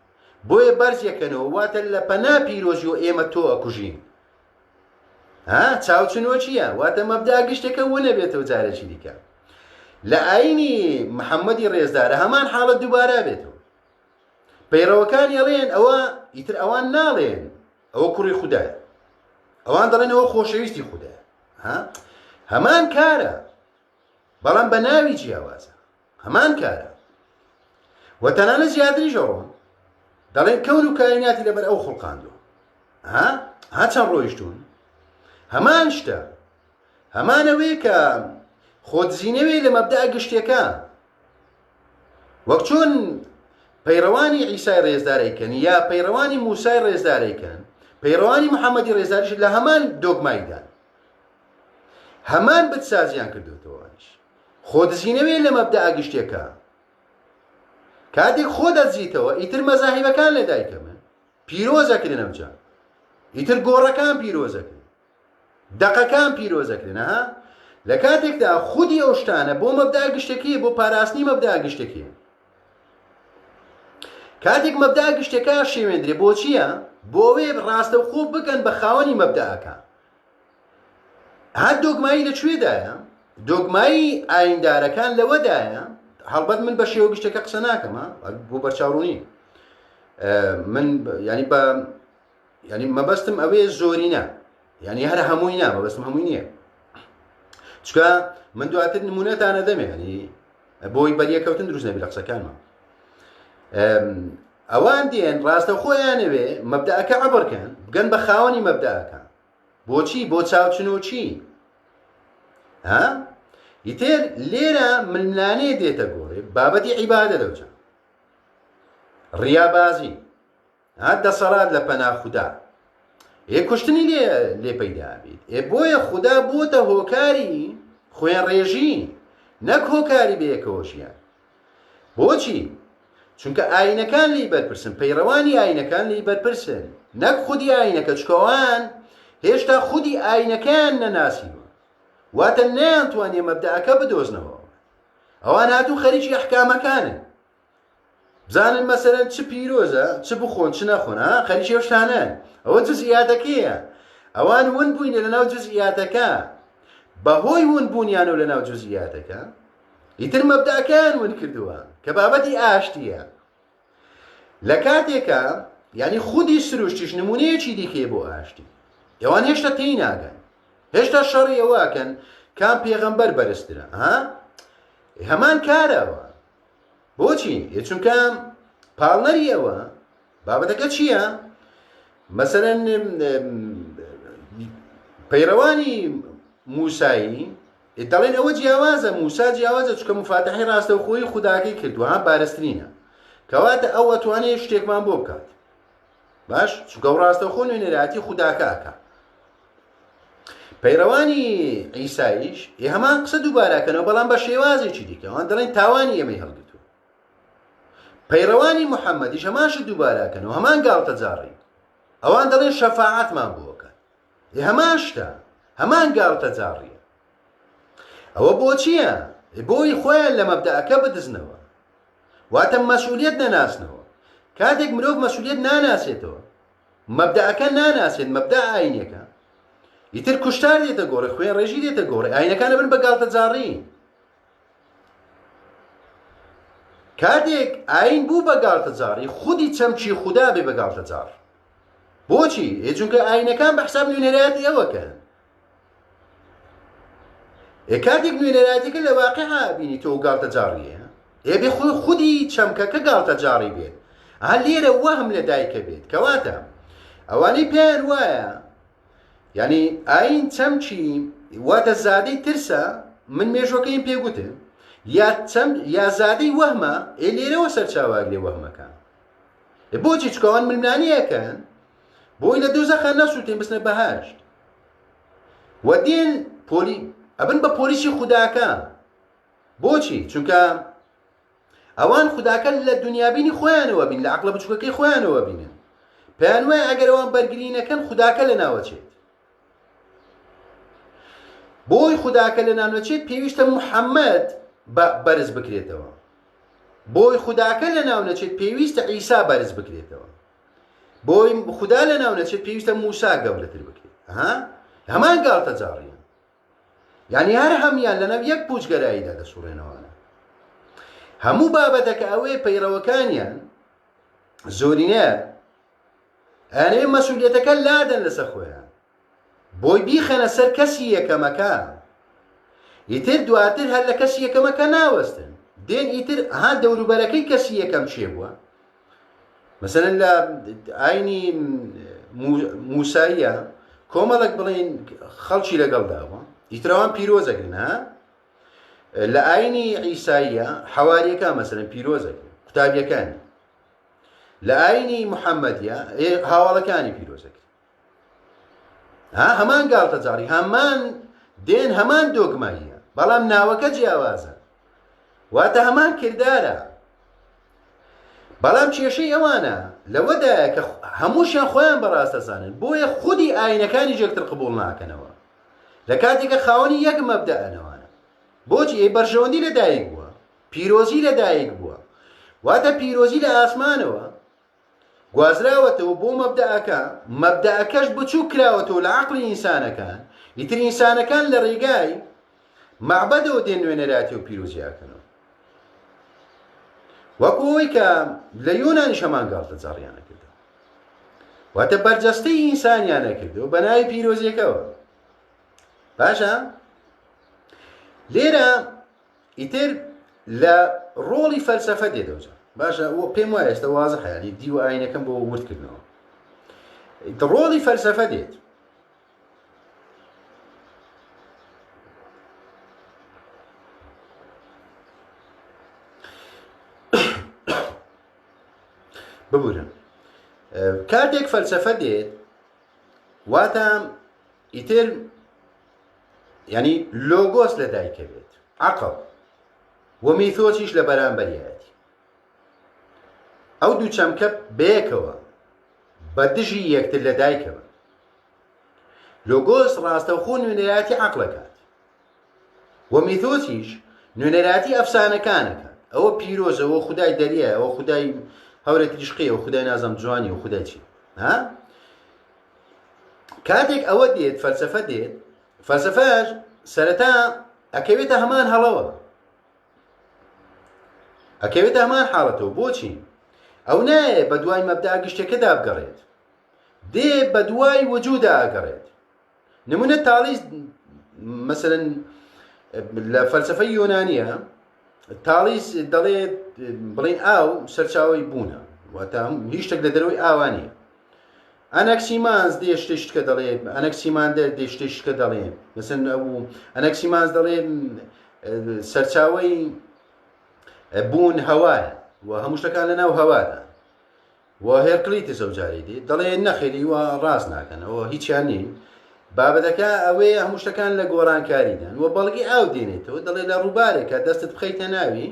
بۆیە بەرزیەکەنەوە، واتە لە پەنا پیرۆزی و ئێمە تۆ ئەکوژین. ها چاوچنۆکییە واتە مەبدا گشتەکە ونەبێتەوە جارێکی دیکە لە ئاینی محەممەدی ڕێزدارە هەمان حاڵەت دووبارە بێتەوە پەیڕەوەکانی ئەڵێن ئەوە ئیتر ئەوان ناڵێن ئەوە کوڕی خودایە ئەوان دەڵێن ئەوە خۆشەویستی خودایە ها هەمان کارە بەڵام بە ناوی جیاوازە هەمان کارە و تەنانە زیاتریش ئەڕۆن دەڵێن کەون و کایناتی لەبەر ئەو خوڵقاندووە ها ها چەند ڕۆیشتون هەمان شتە هەمانەوەی کە خۆدزینەوەی لە مەبدا گشتەکە وەک چۆن پەیڕەوانی عیسای ڕێزدارەیکەن یا پەیڕەوانی موسای ڕێزدارەیکەن پەیڕەوانی محەممەدی ڕێزداریش لە هەمان دۆگمایدان هەمان بتسازیان کردوتەوەش خۆدزینەوەی لە مەبدا گشتێکە کاتێک خۆ دەدزیتەوە ئیتر مەزاهیبەکان لە دایکە من پیرۆزەکرێن ئەوجا ئیتر گۆڕەکان پیرۆزەکرێن دەقەکان پیرۆزەکرێن ها لە کاتێکدا خودی ئەو شتانە بۆ مەبدا گشتەکەیە بۆ پاراستنی مەبدا گشتەکەیە کاتێک مەبدا گشتەکە شێوێندرێ بۆ چییە بۆ ئەوێ ڕاستەوخۆ بگەن بە خاوەنی مەبداکە هەر دۆگمایی لە کوێدایە دۆگمایی ئایندارەکان لەوەدایە هەڵبەت من بە شێوە گشتەکە قسە ناکەمە بۆ بەرچاوڕوونی من ینی بە یانی مەبەستم ئەوەیە زۆرینە یانی هەر هەمووی نا مەبەستم هەمووی نییە چکە من دواتر نمونەتانە دەمێ ینی بۆی بەریەکەوتن دروست نەبی لە قسەکانمە ئەوان دێن ڕاستە خۆیانەوێ مەبدەکە عبرکەن بگەن بە خاوەنی مەبدەکە بۆچی بۆ چاوچنۆکی ها ئیتر لێرە ململانێ دێتە گۆڕێ بابەتی عیبادە دەوجە ڕیابازی ها دەسەڵات لە پەنا خودا ئێ کوشتنی لێ لێ پەیدا بیت ئێ بۆیە خودا بۆتە هۆکاری خوێن ڕێژی نەک هۆکاری بەیەکەوە ژیان بۆچی چونکە ئاینەکان لی بەرپرسن پەیڕەوانی ئاینەکان لی بەرپرسن نەک خودی ئاینەکە چکەوان هێشتا خودی ئاینەکەیان نەناسیوە واتە نەیانتوانیە مەبدەئەکە بدۆزنەوە ئەوان هاتوو خەریکی ئەحکامەکانن بزانن مەسەلەن چ پیرۆزە چ بخۆن چ نەخۆن ها خەریکی ئەو شتانەن ئەوە جزئیاتەکەیە ئەوان ون بووینە لەناو جزئیاتەکە بەهۆی ون بوونیانەوە لەناو جزئیاتەکە ئیتر مەبدەکەیان ون کردووە کە بابەتی ئاشتیە لە کاتێکە یعنی خودی سروشتیش نمونەیەکی دیکەیە بۆ ئاشتی ئەوان هێشتا تێی ناگەن هێشتا شەڕی ئەوەکەن کام پێغەمبەر بەرزترە ها هەمان کارەوە بۆچی؟ ئێ چونکە پاڵنەری ئەوە بابەتەکە چییە؟ مەسەرەن پەیڕەوانی موسایی دەڵێن ئەوە جیاوازە موسا جیاوازە چکە مفاتحی ڕاستەوخۆی خوداکەی کردووە ها بارسترینە کەواتە ئەو ئەتوانێت شتێکمان بۆ بکات باش چونکە ئەو ڕاستەوخۆ نوێنەرایەتی خوداکە ئەکا پەیڕەوانی عیساییش ێ هەمان قسە دووباراکەنەوە بەڵام بە شێوازێکی دیکە ئەوان دەڵێن تاوانی ئێمەی هەڵگرتووە پەیڕەوانی محەممەدیش هەمان شت دووباراکەنەوە هەمان گاڵتەجاڕی ئەوان دەڵێن شەفاعەتمان بۆ ئەکات ێ هەمان شتە هەمان گاڵتەجاڕیە ئەوە بۆچییە بۆی خۆیان لە مەبدەئەکە بدزنەوە واتە مەسئولیەت نەناسنەوە. کاتێک مرۆڤ مەسئولیەت ناناسێتەوە، مەبدەئەکە ناناسێت، مەبدەئ ئاینیەکە، ئیتر کوشتار دێتە گۆڕێ، خوێنڕێژی دێتە گۆڕێ، ئاینەکان ئەبن بە گاڵتەجاڕی. کاتێک ئاین بوو بە گاڵتەجاڕی، خودی چەمکی خودا بێ بە گاڵتەجاڕ. بۆچی؟ ئێ چونکە ئاینەکان بە حساب نوێنەرایەتی ئەوەکەن. ئێ کاتێک نوێنەرایەتیەکە لە واقعا بینی تۆ گاڵتەجاڕیە ئێ بێ خۆی خودی چەمکەکە گاڵتەجاڕی بێت ئا لێرە وەهم لە دایکە بێت کەواتە ئەوانەی پێیان وایە یعنی ئاین چەمکی واتە زادەی ترسە من مێژوەکەیم پێگوتن یا چەم یا زادەی وەهمە ئێ لێرەوە سەرچاوە لێ وەهمەکە بۆچی چکەوان ململانیەکەن بۆی لە دۆزەخە نەسووتێن بچنە بەهشت و دێن پۆلی ئەبن بە پۆلیسی خوداکە بۆچی چونکە ئەوان خوداکە لە دنیابینی خۆیانەوە بین لە عقلە بچووکەکەی خۆیانەوە بینن پێیان وایە ئەگەر ئەوان بەرگری نەکەن خوداکە لە ناوەچێت بۆی خوداکە لە ناونەچێت پێویستە محەممەد بەرز بکرێتەوە بۆی خوداکە لە ناونەچێت پێویستە عیسا بەرز بکرێتەوە بۆی خودا لەناو نەچێت پێویستە موسا گەورەتر بکرێت ها هەمان گاڵتەجاڕیان یعنی هەر هەمیان لەناو یەک پوچگەراییدا دەسوڕێنەوانە هەموو بابەتەکە ئەوەیە پەیڕەوەکانیان زۆرینە ئەیانەوێ مەسولیەتەکە لادەن لەسەر خۆیان بۆی بیخەنە سەر کەسی یەکەمەکە ئیتر دواتر هەر لە کەسی یەکەمەکە ناوەستن دێن ئیتر ها دەوروبەرەکەی کەسی یەکەم چێ بووە مەسەلەن لە ئاینی موساییە کۆمەڵێک بڵین خەڵکی لەگەڵدا بووە ئیترەوان پیرۆزەگرن ها لە ئاینی عیساییە حەواریەکان مەسەلەن پیرۆزەگرن قوتابیەکانی لە ئاینی محەممەدیە هاواڵەکانی پیرۆزەکرد ها هەمان گاڵتەجاڕی هەمان دێن هەمان دۆگماییە بەڵام ناوەکە جیاوازە واتە هەمان کردارە بەڵام کێشەی ئەوانە لەوەدایە کە هەمووشیان خۆیان بەڕاستەزانن بۆیە خودی ئاینەکانی یەکتر قبول ناکەنەوە لە کاتێکە خاوەنی یەک مەبدەئەنەوانە بۆچی ئەی بەرژەوەندی لە دایک بووە پیرۆزی لە دایک بووە واتە پیرۆزی لە ئاسمانەوە گوازراوەتەوە بۆ مەبدەئەکە، مەبدەئەکەش بچوک کراوەتەوە لە عەقڵی ئینسانەکان، ئیتر ئینسانەکان لە ڕێگای مەعبەدەوە دێن نوێنەرایەتی و پیرۆزی ئەکەنەوە. وەکو ئەوەی کە لە یۆنانیش هەمان گاڵتەجاڕیان ئەکردەوە. واتە بەرجەستەی ئینسانیان ئەکردەوە بە ناوی پیرۆزیەکەوە. باشە لێرە ئیتر لە ڕۆڵی فەلسەفە دێتەوە جا باشە پێم وایە ئێستا وازحە یانی دیوە ئاینەکەم بۆ ورد کردنەوە ڕۆڵی فەلسەفە دێت ببورن کاتێک فەلسەفە دێت واتە ئیتر یعنی لۆگۆس لە دایکە بێت عقل و میتۆسیش لە بەرامبەریایەتی ئەو دوو چەمکە بەیەکەوە بە دژی یەکتر لە دایکە بن لۆگۆس ڕاستەوخۆ نوێنەرایەتی عقلەکات و میتۆسیش نوێنەرایەتی ئەفسانەکانەکات ئەوە پیرۆزە ئەوە خودای دەریایە ئەوە خودای هەورە تریشقەیە و خودای نازم جوانی و خودای چی ها کاتێک ئەوە دێت فەلسەفە دێت فەلسەفەش سەرەتا ئەکەوێتە هەمان هەڵەوە ئەکەوێتە هەمان حاڵەتەوە بۆچی ئەو نایە بە دوای مەبدا گشتەکەدا بگەڕێت دێ بە دوای وجودا ئەگەڕێت نمونە تاڵیس مەسەلەن لە فەلسفەی یۆنانیە تاڵیس دەڵێت بڵین ئاو سەرچاوی بوونە واتە هیچ شتێک لە دەرەوەی ئاوا نییە ئەنەکسیمانس دێ شتێ شتکە دەڵێ ئەنەکسیماندەر دێ شتێ شتکە دەڵێ مەسەن ئەو ئەنەکسیمانس دەڵێ سەرچاوەی بوون هەوایە و هەموو شتەکان لە ناو هەوادا و هێرکلیتس ئەو جارەی دێت دەڵێ نەخێر ئیوە ڕاست ناکەن ئەوە هیچیان نین بابەتەکە ئەوەیە هەموو شتەکان لە گۆڕانکاریدان و بەڵگەی ئاو دێنێتەوە دەڵێ لە ڕووبارێکە دەستت بخەیتە ناوی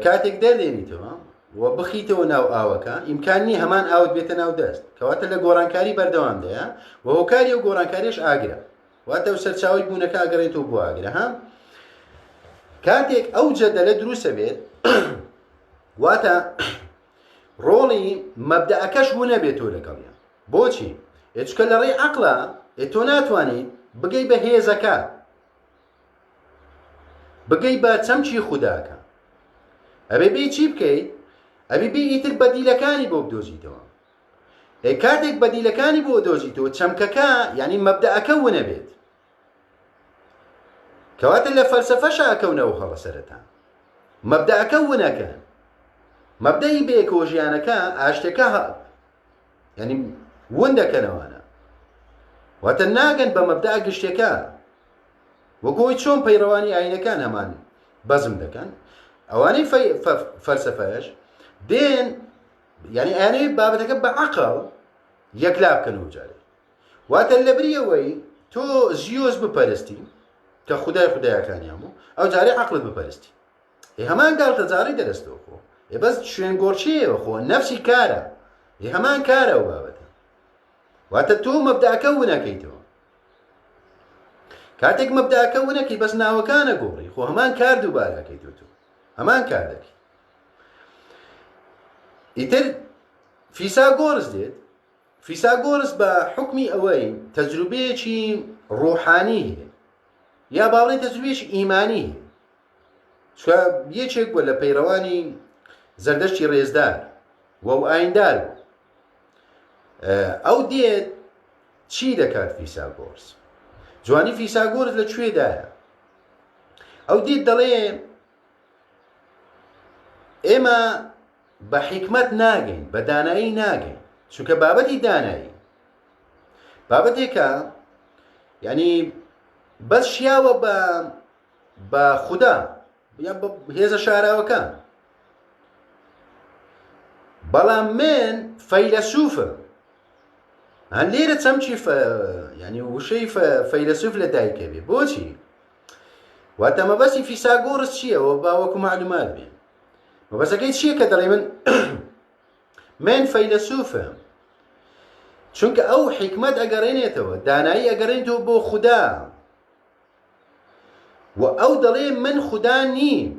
کاتێک دەردێنیتەوە و بخیتەوە ناو ئاوەکە ئیمکان نییە هەمان ئاوت بێتە ناو دەست کەواتە لە گۆڕانکاری بەردەوامدایە و هۆکاری و گۆڕانکاریش ئاگرە واتە و سەرچاوی بوونەکە ئەگەڕێتەوە بۆ ئاگرە ها کاتێک ئەو جەدەلە دروستە بێت واتە ڕۆڵی مەبدەئەکەش ونەبێتەوە لەگەڵیان بۆچی ئێ چکە لە ڕێی عەقڵە ئێ تۆ ناتوانیت بگەی بە هێزەکە بگەی بە چەمکی خوداکە ئەبێ بێ چی بکەیت ئەبێ بێ ئیتر بەدیلەکانی بۆ بدۆزیتەوە ئێ کاتێک بەدیلەکانی بۆ دۆزیتەوە چەمکەکە یعنی مەبدەئەکە ونەبێت کەواتە لە فەلسەفەشا ئەکەونەوە هەڵە سەرەتا مەبدەئەکە ونەکەن مەبدەئی بەیەکەوە ژیانەکە ئاشتەکە یعنی ون دەکەنەوانە واتە ناگەن بە مەبدەئ گشتەکە وەکۆی چۆن پەیڕەوانی ئاینەکان هەمان بەزم دەکەن ئەوانەی فەلسەفەش دێن یعنی ئەیانەوێت بابەتەکە بە عەقڵ یەکلا بکەنەوە جارێ واتە لەبری ئەوەی تۆ زیۆس بپەرستی کە خودای خودایەکانیان بوو ئەو جارێ عەقڵت بپەرستی ئێ هەمان گاڵتەجاڕی دەرستەوە خۆ ئێ بەس شوێن گۆڕچەیەوە خۆ نەفسی کارە ئێ هەمان کارە ئەو بابەتە واتە تۆ مەبداکە ونەکەیتەوە کاتێک مەبداکە ونەکەی بەس ناوەکانە گۆڕی خۆ هەمان کار دووبارەکەیتەوە تۆ هەمان کار دەکەی ئیتر فیساگۆرس دێت. فیساگۆرس بە حوکمی ئەوەی تەجروبەیەکی ڕۆحانی هەیە یا با بڵێین تەجروبەیەکی ئیمانی هەیە، چونکە یەکێک بووە لە پەیڕەوانی زەردەشتی ڕێزدار و ئەو ئایندار بوو. ئەو دێت چی دەکات فیساگۆرس؟ جوانی فیساگۆرس لە کوێدایە؟ ئەو دێت دەڵێ ئێمە بە حیکمەت ناگەین، بە دانایی ناگەین، چونکە بابەتی دانایی بابەتێکە یعنی بەس شیاوە بە بە خودا یان بە هێزە شاراوەکان. بەڵام من فەیلەسوفم. هەن لێرە چەمکی ینی وشەی فەیلەسوف لە دایکە بێ بۆچی؟ واتە مەبەستی فیساگۆرس چییەوە با وەکو معلومات بێ مەبەسەکەی چییە کە دەڵێ من من فەیلەسوفم چونکە ئەو حیکمەت ئەگەڕێنێتەوە دانایی ئەگەڕێنێتەوە بۆ خودا و ئەو دەڵێ من خودا نیم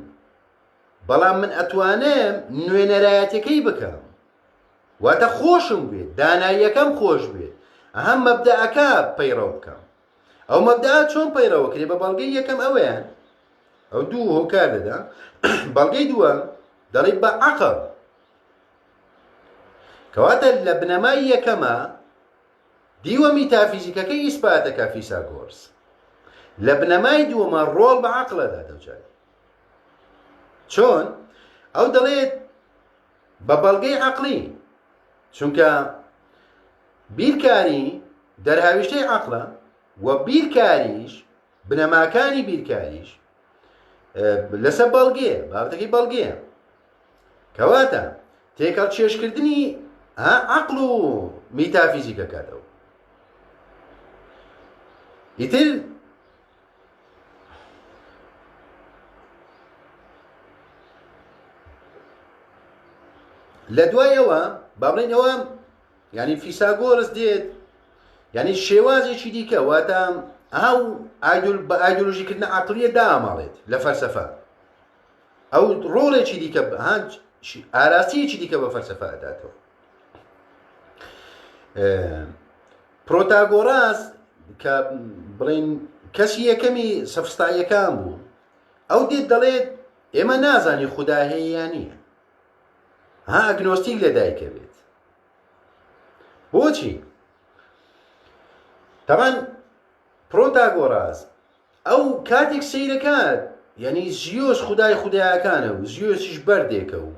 بەڵام من ئەتوانم نوێنەرایەتەکەی بکەم واتە خۆشم بێت داناییەکەم خۆش بێت ئەها مەبدەئەکە پەیڕەو بکەم ئەو مەبدەئە چۆن پەیڕەوە کرێ بە بەڵگەی یەکەم ئەوەیان ئەو دوو هۆکار دەدا بەڵگەی دووەم دەڵێ بە عەقڵ کەواتە لە بنەمای یەکەمە دیوە میتافیزیکەکەی ئیسپاتەکە فیساگۆرس لە بنەمای دووەمە ڕۆڵ بە عەقڵە دادەوجاری چۆن ئەو دەڵێت بە بەڵگەی عەقڵی چونکە بیرکاری دەرهاویشتەی عەقڵە و بیرکاریش بنەماکانی بیرکاریش لەسەر بەڵگەیە بابەتەکەی بەڵگەیە کەواتە تێکەڵ چێشکردنی عەقڵ و میتافیزیکە کاتەوە ئیتر لە دوای ئەوە با بڵێین ئەوە یعنی فیساگۆرس دێت یعنی شێوازێکی دیکە واتە ئەو ئایدۆل بە ئایدۆلۆژیکردنە عقلیە داماڵێت لە فەلسەفە ئەو ڕۆڵێکی دیکە ئاراستەیەکی دیکە بە فەلسەفە ئەداتەوە پرۆتاگۆراس کە بڵێن کەسی یەکەمی سەفستاییەکان بوو ئەو دێت دەڵێت ئێمە نازانی خودا هەیە یان نییە ها ئەگنۆستیک لە دایکە بێت بۆچی تەمان پرۆتاگۆراس ئەو کاتێک سەیرەکات یعنی زیۆس خودای خودایەکانە و زیۆسیش بەردێکە و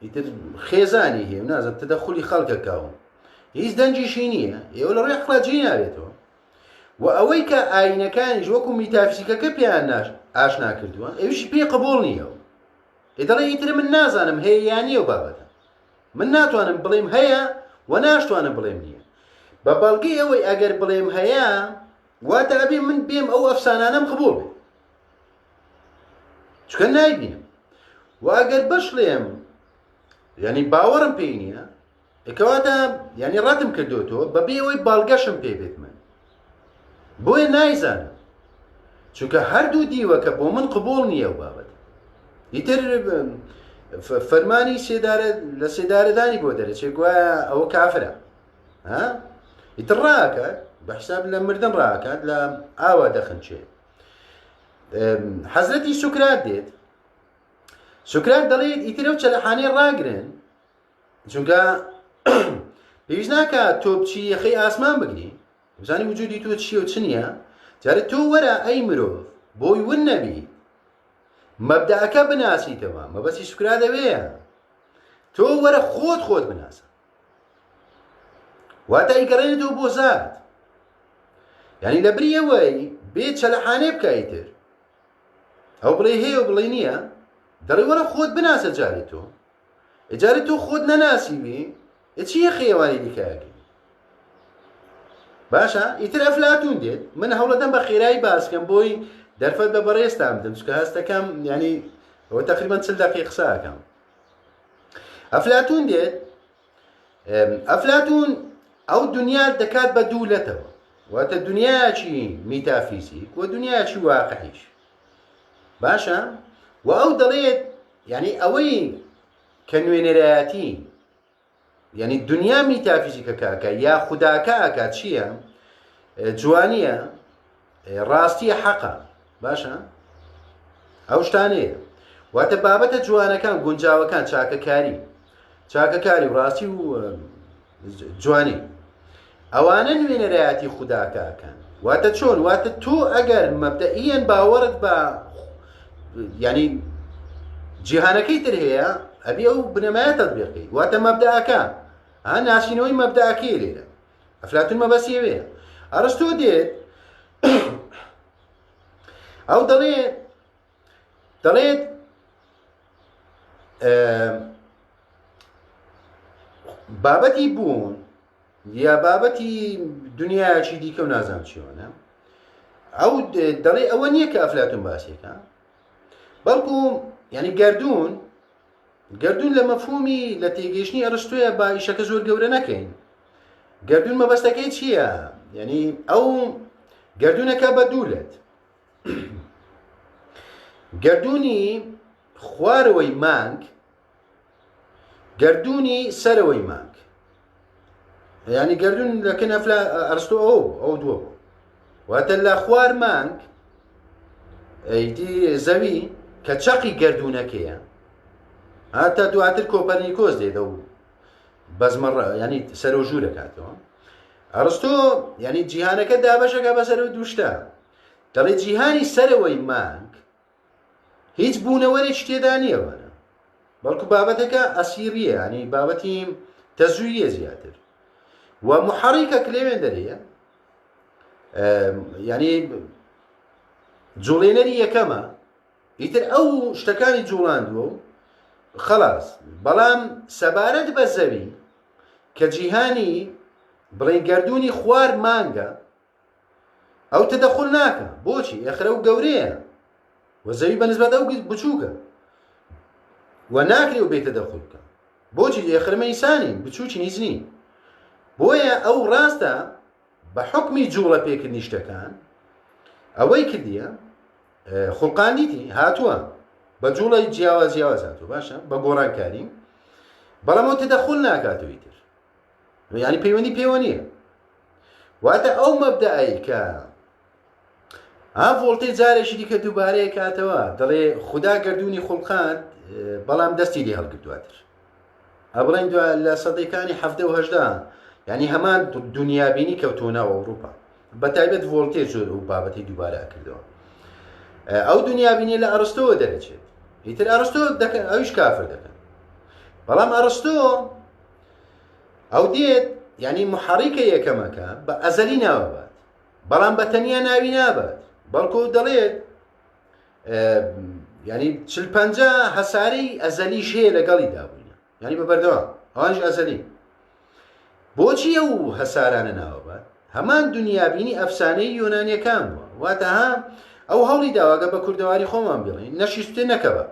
ئیتر خێزانی هەیە و نازم تەدەخولی خەڵکەکە و هیچ دەنگیشی نییە ئێوە لە ڕێ عەقڵا جێی نابێتەوە و ئەوەی کە ئاینەکانیش وەکو میتافیزیکەکە پێیان ئاشنا کردووە ئەویشی پێی قبوڵ نییە و ئێ دەڵێ ئیتر من نازانم هەیە یان نییە و بابەتە من ناتوانم بڵێم هەیە و ناشتوانم بڵێم نییە بە بەڵگەی ئەوەی ئەگەر بڵێم هەیە واتە ئەبێ من بێم ئەو ئەفسانانەم قبوڵ بێ چونکە نایبینم و ئەگەر بشڵێم یعنی باوەڕم پێی نییە کەواتە یعنی ڕەتم کردوتەوە بەبێ ئەوەی باڵگەشم پێ بێت من بۆیە نایزانم چونکە هەردوو دیوەکە بۆ من قبول نییە و بابەت ئیتر فەرمانی سێدارە لە سێدارەدانی بۆ دەرەچێ گوایە ئەوە کافرە ها ئیتر ڕاکات بە حساب لە مردن ڕاکات لە ئاوا دەخنچێ حەزرەتی سوکرات دێت سوکرات دەڵێت ئیتر ئەو چەلەحانەی ڕاگرن چونکە پێویست ناکە تۆ بچی یەخەی ئاسمان بگری بزانی وجودی تۆ چییە و چ نییە جارێ تۆ وەرە ئەی مرۆڤ بۆی ون نەبی مەبدەکە بناسیتەوە مەبەستی سوکرات ئەوەیە تۆ وەرە خۆت خۆت بناسە واتە ئەیگەڕێنێتەوە بۆ زات یعنی لە بری ئەوەی بێ چەلەحانێ بکە ئیتر ئەو بڵێ هەیە و بڵێ نییە دەڵێ وەرە خۆت بناسە جارێ تۆ جارێ تۆ خۆت نەناسیوی چی یەخەیەوانی دیکەگەی باشە ئیتر ئەفلاتون دێت من هەوڵەدەم بە خێرایی باسکەم بۆی دەرفەت بە بەڕێزتان بدەم چونکە هەستەکەم ینی ئەوە تقریبا چل دقیقە قسەکەم ئەفلاتون دێت ئەفلاتون ئەو دنیا دەکات بە دوو لەتەوە واتە دنیایەکی میتافیزیک و دنیایەکی واقعیش باشە و ئەو دەڵێت یعنی ئەوەی کە نوێنەرایەتی. یعنی دنیا میتافیزیکەکە ئەکا یا خوداکە ئەکا چییە؟ جوانیە ڕاستیە حەقە باشە ئەو شتانەیە واتە بابەتە جوانەکان گونجاوەکان چاکەکاری چاکەکاری و ڕاستی و جوانی ئەوانە نوێنەرایەتی خوداکە ئەکەن واتە چۆن واتە تۆ ئەگەر مەبدەئیەن باوەڕت بە ینی جیهانەکەی تر هەیە ئەبی ئەو بنەمایە تەطبیقی واتە مەبدەئەکە ها ناسینەوەی مەبدەئەکەی لێرە ئەفلاتون مەبەستی ئەوەیە ئەرستۆ دێت ئەو دەڵێ دەڵێت بابەتی بوون یا بابەتی دنیایەکی دیکە و نازانم چیۆنە ئەو دەڵێ ئەوە نییە کە ئەفلاتون باسێکە بەڵکو یعنی گردون گردون لە مەفهومی لە تێگەیشتنی ئەرستۆیە با ئیشەکە زۆر گەورە نەکەین گردون مەبەستەکەی چییە؟ یعنی ئەو گردونەکە بە دوولەت گردونی خوارەوەی مانگ گردونی سەرەوەی مانگ یعنی گردون لەکن ئەفلا ئەرستۆ ئەو ئەو دووە بوو واتە لە خوار مانگ ئەیدی زەوی کە چەقی گردونەکەیە هاتا دواتر کۆپەرنیکۆس دێدە و بەزمەڕ ینی سەرۆ ژوورەکاتەوە ئەرستۆ ینی جیهانەکە دابەشەکە بەسەر و دوشتا دەڵێ جیهانی سەرەوەی مانگ هیچ بوونەوەرێکی تێدا نییە وانە بەڵکو بابەتەکە ئەسیریە ینی بابەتی تەزویە زیاتر و محەڕیکە کلێوێن دەرەیە ینی جوڵێنەری یەکەمە ئیتر ئەو شتەکانی جوڵاندووە و خلاص بەڵام سەبارەت بە زەوی کە جیهانی بڵێن گردردونی خوار مانگە ئەو تەدەخول ناکا بۆچی ئێخر ئەو گەورەیە و زەوی بە نسبەت ئەو بچووکە و ناکرێ و بێ تەدەخول بکە بۆچی ئێخر ئێمە ئینسانین بچووکی هیچ نین بۆیە ئەو ڕاستە بە حکمی جوڵە پێکردنی شتەکان ئەوەی کردیە خوڵقاندیتی هاتووە بە جوڵەی جیاواز جیاواز هاتووە باشە بە گۆڕانکاری بەڵام ئەو تەدەخول ناکاتەوەی تر یعنی پەیوەندی پێوە نییە واتە ئەو مەبدەئەی کە ها ڤۆڵتێ جارێکی دیکە دووبارەیە کاتەوە دەڵێ خودا گردردونی خوڵقاند بەڵام دەستی لێ هەڵگرتواتر ئەبڵێن دو لە سەدەکانی حەفتە و هەشدا ینی هەمان دنیابینی کەوتۆ ناو ئەوروپا بە تایبەت ڤۆڵتێ زۆر ئەو بابەتی دووبارە کردەوە ئەو دنیابینی لە ئەرستۆوە دەرەچێت ئیتر ئەرستۆ دەکەن ئەویش کافر دەکەن بەڵام ئەرستۆ ئەو دێت یعنی محەڕیکە یەکەمەکە بە ئەزەلی ناوەبات بەڵام بە تەنیا ناوی نابات بەڵکو دەڵێت ینی چل پ هەسارەی ئەزەلی هەیە لەگەڵی دابووینە ینی بە بەردەوام ئەوانش ئەزەلی بۆچی ئەو هەسارانە ناوەبات هەمان دنیابینی ئەفسانەی یۆنانیەکان بووە واتە ها ئەو هەوڵی داواگە بە کوردەواری خۆمان بڵێن نەشیستێ نەکەبە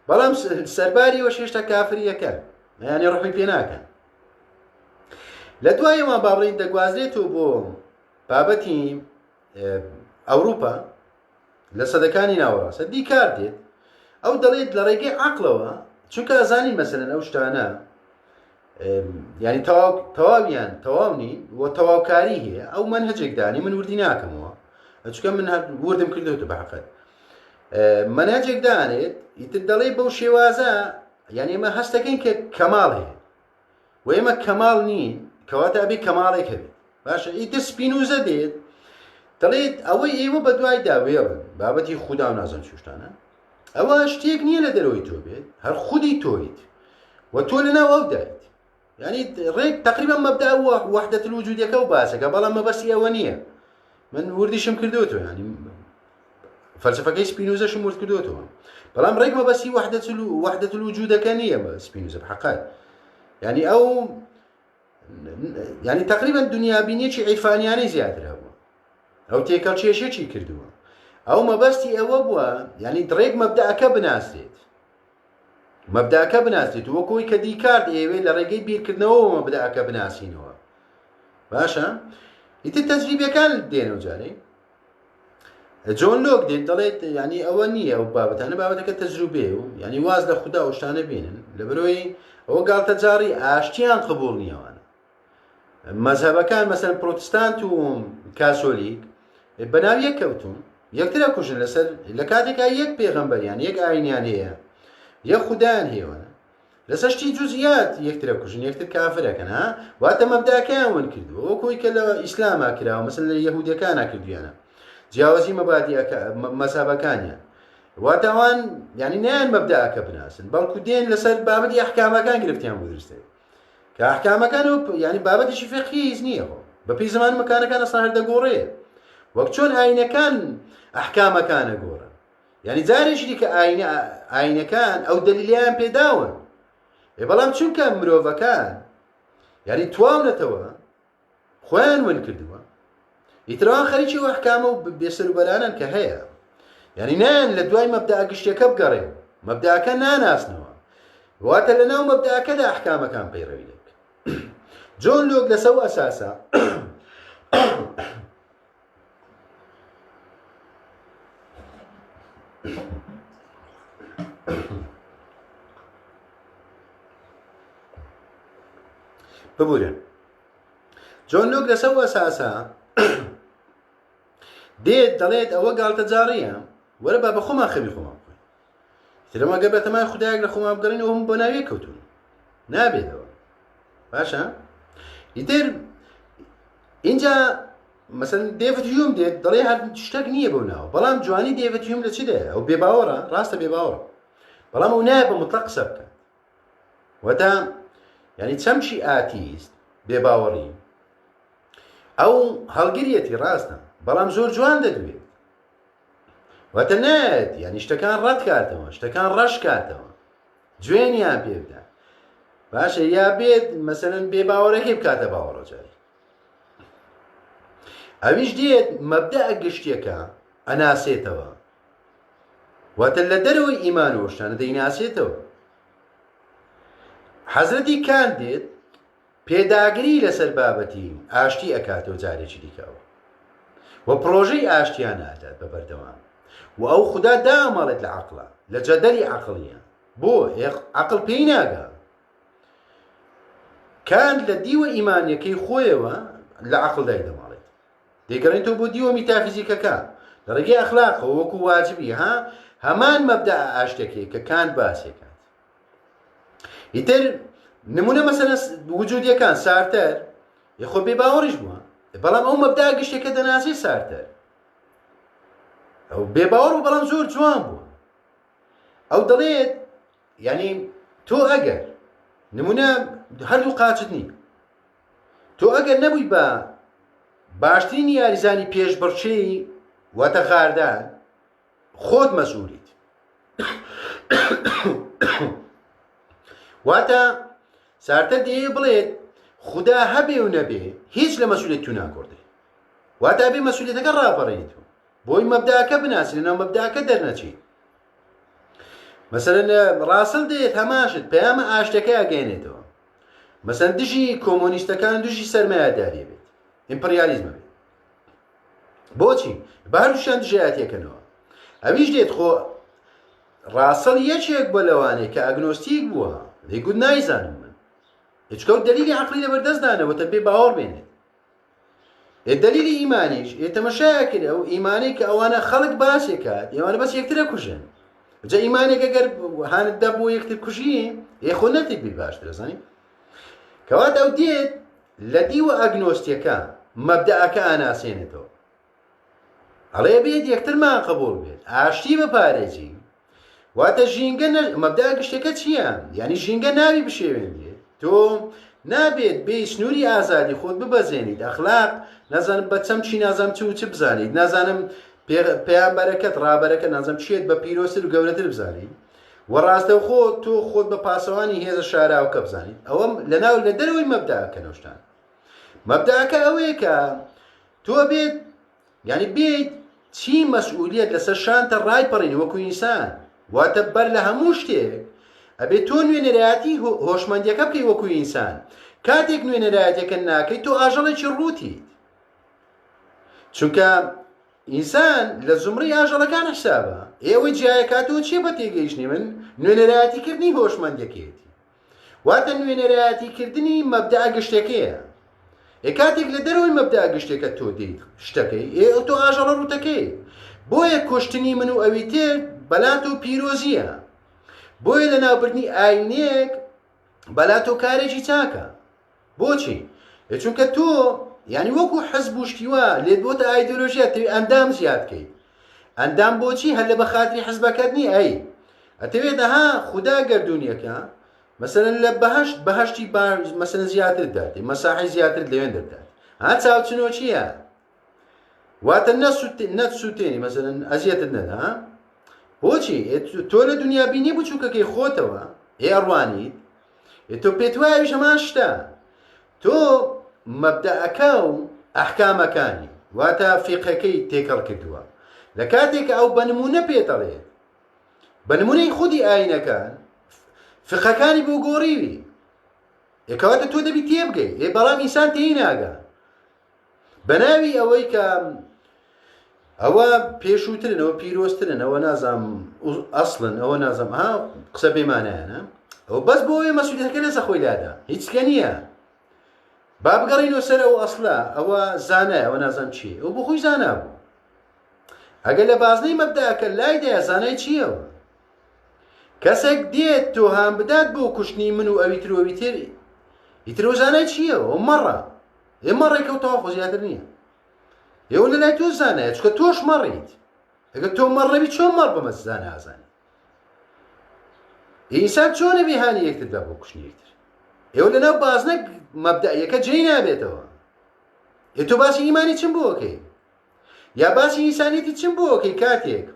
بەڵام سەرباری وەش هێشتا کافریەکە یانی ڕحمی پێ ناکەن لە دوای ئەوان با بڵێین دەگوازرێتەوە بۆ بابەتی ئەوروپا لە سەدەکانی ناوەڕاستە دیکار دێت ئەو دەڵێت لە ڕێگەی عقلەوە چونکە ئەزانی مەسەرەن ئەو شتانە ینی تەواو تەواویان تەواو نین و تەواوکاری هەیە ئەو من هەجێکدانی من وردی ناکەمەوە چکە من هەر وردم کردوتە بەحقەت مەنهەجێک دانێت ئیتر دەڵێ بەو شێوازە یعنی ئێمە هەستەکەین کە کەماڵ هەیە و ئێمە کەماڵ نین کەواتە ئەبێ کەماڵێک هەبێت باشە ئیتر سپینوزە دێت دەڵێت ئەوەی ئێوە بە دوای داوێڵن بابەتی خودا و نازم شتانە ئەوە شتێک نییە لە دەرەوەی تۆ بێت هەر خودی تۆیت و تۆ لەناو ئەودایت یعنی ڕێک تقریبا مەبدا وحدەت الوجودەکە و باسەکە بەڵام مەبەستی ئەوە نییە من وردیشم کردوتەوە ینی فەلسفەکەی سپینوزەشم ورد کردوتەوە بەڵام ڕێک مەبەستی وحدەت الوجودەکە نییە بە سپینوزە بحقات یعنی ئەو یعنی تقریبا دنیابینیەکی عیرفانیانەی زیاتر هەبوو ئەو تێکەڵ کێشێکی کردووە ئەو مەبەستی ئەوە بووە یعنی دڕێک مەبدەکە بناسرێت مەبداکە بناسیت وەک ئەوەی کە دیکارت ئەیەوێت لە ڕێگەی بیرکردنەوەوە مەبداکە بناسینەوە باشە ئیتر تەجریبەکان دێنەوە جارێ. جۆن لۆک دێت دەڵێت یعنی ئەوە نییە ئەو بابەتانە بابەتەکە تەجروبێ و یعنی واز لە خودا و شتانە بێنن لە بەرەوەی ئەوە گاڵتەجاڕی ئاشتیان قبوڵ نییەوانە مەزهەبەکان مەسەن پرۆتستانت و کاسۆلیک بەناو یەک کەوتون یەکترە کوژن لەسەر لە کاتێکا یەک پێغەمبەریان یەک ئاینیان هەیە یەک خودایان هەیەوە لەسەر شتی جوزیات یەکترە کوژن یەکتر کافرەکەن ها واتە مەبداکەیان ون کردووە وەکوی کە لە ئیسلاما کراوە مەسەن لە یەهودەکانە کردویانە جیاوازی مەبادیەکە مەزهەبەکانیان واتە ئەوان یعنی نیان مەبداکە بناسن بەڵکو دێن لەسەر بابەتی ئەحکامەکان گرفتیان بۆ دروست دەبێت کە ئەحکامەکان و یعنی بابەتێکی فقهی هیچ نییە خۆ بەپێی زمان مەکانەکان ئەسڵا هەر دەگۆڕێ وەک چۆن ئاینەکان ئەحکامەکان ئەگۆڕن یعنی جارێکی دیکە ئاینە ئاینەکان ئەو دەلیلیان پێداون ئێ بەڵام چونکە مرۆڤەکان یعنی تواونەتەوە خۆیان ون کردووە ئیترەوان خەریکی ئەو ئەحکامە و بێسەروبەرانەن کە هەیە یعنی نایەن لە دوای مەبدا گشتیەکە بگەڕێن مەبداکە ناناسنەوە واتە لە ناو مەبداکەدا ئەحکامەکان پەیڕەوی دەکەن جۆن لۆک لەسەر ئەو ئەساسە ببورن جۆن لۆک لەسەر ئەو ئەساسە دێت دەڵێت ئەوە گاڵتەجاڕیە وەرە با بە خۆمان خەمی خۆمان بخۆین ترمە گەر بەتەمای خدایەک لە خۆمان بگەڕین ئەوم بۆ ناوێ کەوتون نابێتەوە باشە ئیتر اینجا مەسەن دێڤد هیوم دێت دەڵێ هەر شتێک نییە بەو ناوە بەڵام جوانی دێڤد هیوم لە چیدایە ئەو بێباوەڕە ڕاستە بێباوەڕە بەڵام ئەو نایە بە مطلق قسە بکات واتە یعنی چەمکی ئاتیست بێباوەڕی ئەو هەڵگریەتی ڕاستە بەڵام زۆر جوان دەدوێت واتە نایەت یعنی شتەکان ڕەت کاتەوە شتەکان ڕەش کاتەوە جوێنیان پێ بدە باشە یا بێت مەسەرەن بێ باوەڕەکەی بکاتە باوەڕە جاری ئەویش دێت مەبدە گشتیەکە ئەناسێتەوە واتە لە دەرەوەی ئیمان و شتانە دەیناسێتەوە حەزرەتی کان دێت پێداگری لەسەر بابەتی ئاشتی ئەکاتەوە جارێکی دیکەەوە و پرۆژەی ئاشتیان ئادات بە بەردەوام و ئەو خوددا داماڵێت لە عقلە لە جەدەلی عقلیە بۆ عقل پێی ناگا کان لە دیوە ئیمانیەکەی خۆیەوە لە عقل دای دەماڵێت دەیگەڕێنێتەوە بۆ دیوە میتافیزیکەکە لە ڕێگەی ئەخلاقەوە وەکو واجبی ها هەمان مەبدە ئاشتەکەی کە کانت باسێکات ئیتر نمونە مەسەلەن وجودیەکان سارتەر یخۆ بێ باوەڕیش بووە بەڵام ئەو مەبدا گشتێکە دەناسی سارتەر ئەو بێ باوەڕ و بەڵام زۆر جوان بووە ئەو دەڵێت یعنی تۆ ئەگەر نمونە هەردوو قاچت نییە تۆ ئەگەر نەبووی بە باشترین یاریزانی پێشبڕکێی واتە غاردان خۆت مەسئولیت واتە سارتەر دەیەوێ بڵێت خودا هەبێ و نەبێ هیچ لە مەسئولیت تو ناگۆڕدرێ واتە بێ مەسئولیتەکە ڕاپەڕێنیت بۆی مەبداکە بناسی لەناو مەبداکە دەرنەچی مەسەلەن ڕاسل دێت هەماشت پەیامە ئاشتەکە ئەگەێنێتەوە مەسەن دژی کۆمۆنیستەکان دژی سەرمایەداری بێت ئیمپریالیزمە بێت بۆچی بە هەردووشیان دژایەتیەکەنەوە ئەویش دێت خۆ ڕاسڵ یەکێک بە لەوانەیە کە ئەگنۆستیک بووە دەیگوت نایزانم من هیچکە دلیلی عقلی لەبەردەستدانەوە تە بێ باوەڕ بێنێت ئێ دەلیلی ئیمانیش ئێ تەمەشایە کرد ئەو ئیمانەی کە ئەوانە خەڵک باسێ کات ئێوانە بەس یەکترە کوژن جا ئیمانێک ئەگەر هانت دا بۆ یەکتر کوژی ئێ خۆ نەتێک بی باشترە زانی کەواتە ئەو دێت لە دیوە ئەگنۆستیەکە مەبدەئەکە ئاناسێنێتەوە ئەڵێ بێت یەکترمان قبول بێت ئاشتی بپارێزین واتە ژینگە مەبدا گشتەکە چییە؟ یعنی ژینگە ناوی بشێوێنرێت تۆ نابێت بێ سنووری ئازادی خۆت ببەزێنیت ئەخلاق نازانم بە چەمکی نازانم چ و چ بزانیت نازانم پەیامبەرەکەت ڕابەرەکە نازم چێت بە پیرۆستر و گەورەتر بزانیت و ڕاستەوخۆ تۆ خۆت بە پاسەوانی هێزە شاراوکە بزانیت ئەوە لەناو لە دەرەوەی مەبداکە نەشتان مەبداکە ئەوەیە کە تۆ بێت یانی بێیت چی مەسئولیەت لەسەر شانتە ڕایپەڕینی وەکو ئینسان واتە بەر لە هەموو شتێک ئەبێ تۆ نوێنەرایەتی هۆشمەندیەکە بکەی وەکو ئینسان کاتێک نوێنەرایەتەکە ناکەی تۆ ئاژەڵێکی ڕووتیت چونکە. ئینسان لە زومڕەی ئاژەڵەکان حسابە. ئێ ئەوەی جیایەکاتەوە چیە بە تێگەیشتنی من؟ نوێنەرایەتی کردنی هۆشمەندیەکەیەتی. واتە نوێنەرایەتی کردنی مەبدەئە گشتەکەیە. ئێ کاتێک لە دەرەوەی مەبدەئە گشتەکە تۆ دێیت شتەکەی، ئێ تۆ ئاژەڵە ڕووتەکەی. بۆیە کوشتنی من و ئەوی تر بەلاتۆ پیرۆزییە. بۆیە لەناوبردنی ئاینێک بەلاتۆ کارێکی چاکە. بۆچی؟ ئێ چونکە تۆ یعنی وەکو حزب و شتی وا لێت بۆتە ئایدۆلۆژیا تەوێ ئەندام زیاد کەیت ئەندام بۆچی هەر لە بەخاتری حزبەکەت نییە ئەی ئەتەوێت ئەها خودا گەردوونیەکە مەسەلەن لە بەهشت بەهشتی مەسەلەن زیاتر داتێ مەساحی زیاتر لەوێن دەدات ها چاوچنۆکیە واتە نەتسووتێنی مەسەلەن ئەزیەتت نەدا بۆچی تۆ لە دنیا بینی بچووکەکەی خۆتەوە ئێ ئەڕوانیت ئێ تۆ پێت وایە ئەویش هەمان شتە تۆ مەبدەئەکە و ئەحکامەکانی واتە فیقەکەی تێکەڵ کردووە لە کاتێک ئەو بە نمونە پێت دەڵێت بە نمونەی خودی ئاینەکان فقەکانی بۆ گۆڕیوی ئێکەواتە تۆ دەبی تێبگەی ئێ بەڵام ئینسان تێی ناگا بەناوی ئەوەی کە ئەوە پێشووترن ئەوە پیرۆزترن ئەوە نازام ئەسڵن ئەوە نازم ها قسە بێمانایانە ئەو بەس بۆ ئەوەی مەسوولەکە لەسە خۆی لادا هیچ کە نییە با بگەڕینەوە سەر ئەو ئەسڵە ئەوە زانایە ئەوە نازم چی ئەو بۆ خۆی زانا بوو ئەگەر لە بازنەی مەبداکە لایدایە زانای چییەوە کەسێک دێت تۆ هان بدات بۆ کوشتنی من و ئەوی تر و ئەوی تر ئیتر ئەو زانای چییەوە ئەو مەڕە ئێ مەڕێکە و تەواو خۆ زیاتر نییە ئێوە لە لای تۆ زانایە چونکە تۆش مەڕیت ئەگەر تۆ مەڕ نەبی چۆن مەڕ بەمە زانا ئازانی ئینسان چۆنە بێ هانی یەکتر دا بۆ کوشتنی یەکتر ئێوە لەناو بازنە مەبدەئیەکە جێی نابێتەوە ئێ تۆ باسی ئیمانی چم بۆکەی یا باسی ئینسانیەتی چم بۆکەی کاتێک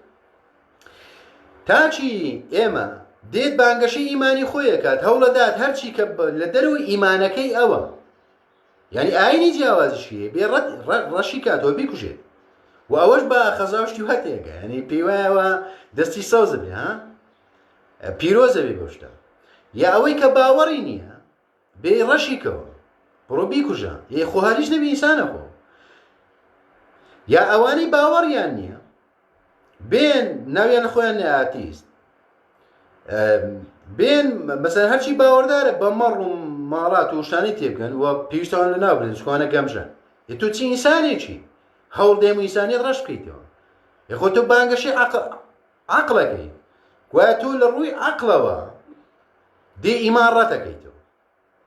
تاکی ئێمە دێت بانگەشەی ئیمانی خۆیەکات هەوڵەدات هەرچی کە لە دەرەوەی ئیمانەکەی ئەوە یعنی ئاینی جیاوازیشی هەیە بێ ڕەت ڕەشی کاتەوە بیکوژێت و ئەوەش بە خەزا و شتی وا تێگا یعنی پێی وایەوە دەستی سەوزە بێ ها پیرۆزە بێ بەو شتە یا ئەوەی کە باوەڕی نییە بێ ڕەشی کەوە بڕۆ بیکوژە ئێ خۆ هەریش نەبی ئینسانە خۆ یا ئەوانەی باوەڕیان نییە بێن ناویان لە خۆیان نێ ئاتیست بێن مەسەر هەرچی باوەڕدارە بە مەڕ و ماڵات و شتانی تێبگەن و پێویستەوان لە ناو برن چکوانە گەمژەن ئێ تۆ چی ئینسانێکی هەوڵ دێم و ئینسانیت ڕەش بکەیتەوە ئێ خۆ تۆ بانگەشەی عەقڵەکەی گوایە تۆ لە ڕووی عەقڵەوە دێ ئیمان ڕەتەکەیتەوە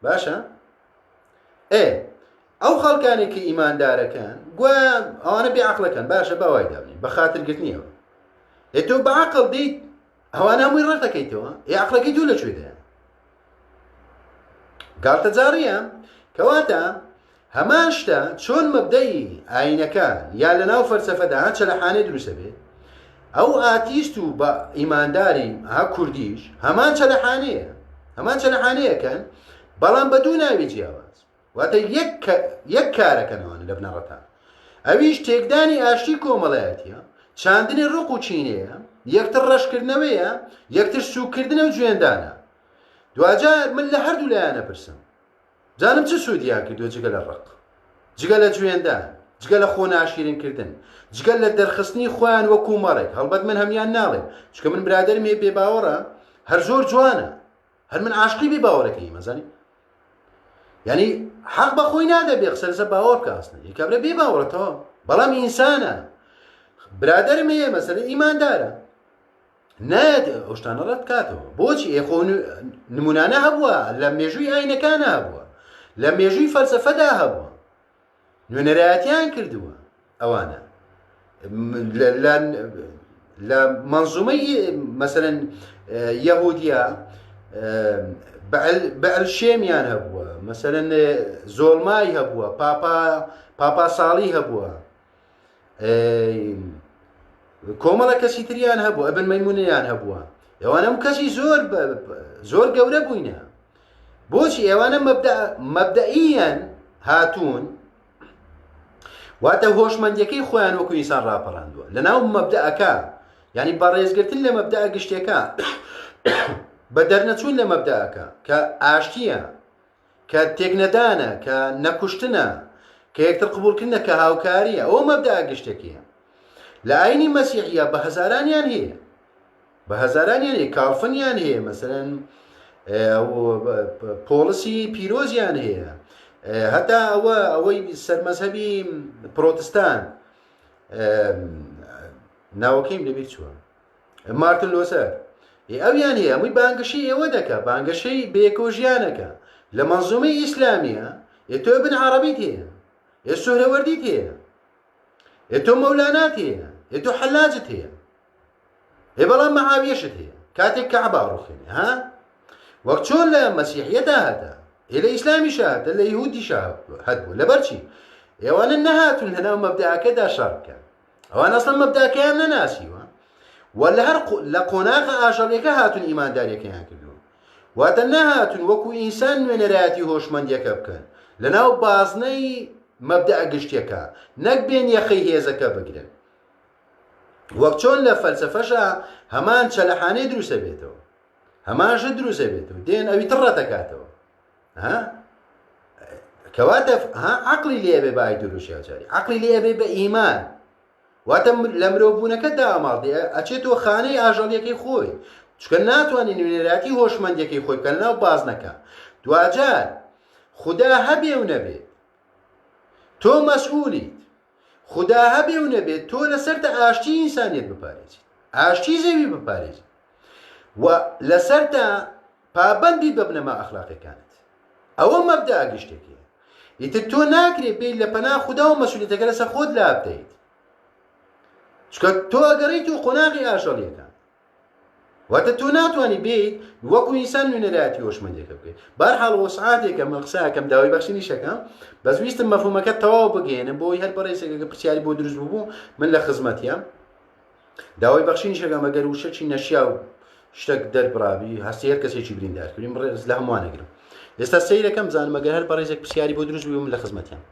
باشە ئێ ئەو خەڵکانێک کە ئیماندارەکان گوایە ئەوانە بێ عەقڵەکەن باشە با وای دابنێین بە خاتر گرتنیەوە ئێ تۆ بە عەقڵ دیت ئەوانە هەمووی ڕەت دەکەیتەوە ئێ عەقڵەکەی تۆ لە کوێدایە گاڵتەجاڕیە کەواتە هەمان شتە چۆن مەبدەئی ئاینەکان یا لەناو فەلسەفەدا ها چەلەحانێ دروستە بێ ئەو ئاتیست و بە ئیمانداری ها کوردیش هەمان چەلەحانەیە هەمان چەلەحانەیەکەن بەڵام بە دوو ناوی جیاواز واتە یەک یەک کارەکەنەوەن لە بنەڕەتا ئەویش تێکدانی ئاشتی کۆمەڵایەتیە چاندنی ڕق و چینەیە یەکتر ڕەشکردنەوەیە یەکتر سوکردنە و جوێندانە دواجار من لە هەردوو لایەنە پرسم زانم چ سوودیان کردووە جگە لە ڕق، جگە لە جوێندان، جگە لە خۆ ناشیرین کردن، جگە لە دەرخستنی خۆیان وەکوو مەڕێک، هەڵبەت من هەموویان ناڵێم، چونکە من برادەرم هەیە بێ باوەڕە، هەر زۆر جوانە، هەر من عاشقی بێ باوەڕەکەیم ئەزانی؟ یعنی حەق بە خۆی نادە بێ قسە لەسەر باوەڕ بکە ئەسڵەن، ئی کابرا بێ باوەڕە تەواو، بەڵام ئینسانە، برادەرم هەیە مەسەلەن ئیماندارە، نایەت ئەو شتانە ڕەت بکاتەوە بۆچی ئێ خۆ نمونانە هەبووە لە مێژووی ئاینەکانە هەبووە لە مێژووی فەلسەفەدا هەبووە نوێنەرایەتیان کردووە ئەوانە لە منظومەی مەسەرەن یەهودیە بەعل شێمیان هەبووە مەسەرەن زۆڵمای هەبووە پاپا پاپا ساڵی هەبووە کۆمەڵە کەسی تریان هەبوو ئەبن مەمونیان هەبووە ئەوانەم کەسی زۆر زۆر گەورە بووینە بۆچی ئێوانە مەبدەئیان هاتوون واتە هۆشمەندیەکەی خۆیان وەکو ئینسان ڕاپەڕاندووە لەناو مەبدەئەکە یعنی بەڕێزگرتن لە مەبدەئە گشتەکە بە دەرنەچوون لە مەبدەئەکە کە ئاشتیە کە تێکنەدانە، کە نەکوشتنە، کە یەکتر قبوڵکردنە، کە هاوکارییە، ئەوە مەبدەئە گشتەکەیە. لە ئاینی مەسیحیا بە هەزارانیان هەیە بە هەزارانیان هەیە کاڵفنیان هەیە مەسەرەن پۆڵسی پیرۆزیان هەیە هەتا ئەوە ئەوەی سەرمەزهبی پرۆتستان ناوەکەیم لەبیر چووە مارتن لۆسەر ئەویان هەیە هەمووی بانگەشەی ئێوە دەکا بانگەشەی بەیەکەوە ژیانەکە لە مەنزومەی ئیسلامیە ئێ تۆ ابن عەرەبیت هەیە ئێ سوهرەوەردیت هەیە ئێ تۆ مەولانات هەیە ئێ تۆ حەلاجت هەیە ئێ بەڵام مەعاویەشت هەیە کاتێک کەعبا ڕوخێنێ ها وەک چۆن لە مەسیحیەتا هەتە ئێ لە ئیسلامیشا هەتە لە یهودیشا هەبوو لەبەر چی ئێوانە نەهاتون لەناو مەبدەعەکەدا شەڕ بکەن ئەوان ئەسڵەن مەبداکەیان نەناسیوە و لە هەر لە قۆناغە ئاژەڵیەکە هاتون ئیمانداریەکەیان کردووە واتە نەهاتون وەکو ئینسان نوێنەرایەتی هۆشمەندیەکە بکەن لەناو بازنەی مەبدەع گشتیەکە نەک بێن یەخەی هێزەکە بگرن وەک چۆن لە فەلسەفەشا هەمان چەلەحانێ دروستە بێتەوە هەمان شت دروستە بێتەوە دێن ئەوی تر ڕەتەکاتەوە ها کەواتە ها عقلی لێ بێ بە ئایدۆلۆژیا جاری عقلی لێ بێ بە ئیمان واتە لە مرۆڤبوونەکە داماڵ دێ ئەچێتەوە خانەی ئاژەڵیەکەی خۆی چکە ناتوانێت نوێنەرایەتی هۆشمەندیەکەی خۆی بکە ناو بازنەکە دواجار خودا هەبێ و نەبێت تۆ مەسئولیت خودا هەبێ و نەبێت تۆ لەسەرتە ئاشتی ئینسانیت بپارێزیت ئاشتی زەوی بپارێزیت و لەسەرتە پابەند بیت بە بنەما ئەخلاقیەکانت. ئەوە مەبدەئە گشتێکەیە. ئیتر تۆ ناکرێ بێیت لە پەنا خودا و مەسولیەتەکە لەسەر خۆت لابدەیت. چونکە تۆ ئەگەڕێیت و قۆناغی ئاژەڵیەکان. واتە تۆ ناتوانانی بێیت وەکو ئینسان نوێنەرایەتی هۆشمەندیەکە بکەیت. بارحاڵ وەسعاتێکە من قسەکەم داوای بەخشینیشەکەم بەس ویستم مەفهومەکە تەواو بگەیەنم بۆی هەر بەڕێزێکە کە پرسیاری بۆ دروست بوو من لە خزمەتیام. داوای بەخشینیش ئەکەم ئەگەر وشەکی نەشیاو شتەک دەربڕابی هەستی هەر کەسێکی بریندار کردیم ڕێز لە هەمووان ئەگرم ئێستا سەیرەکەم زانم ئەگەر هەر بەڕێزێک پرسیاری بۆ دروست بوو من لە خزمەتیان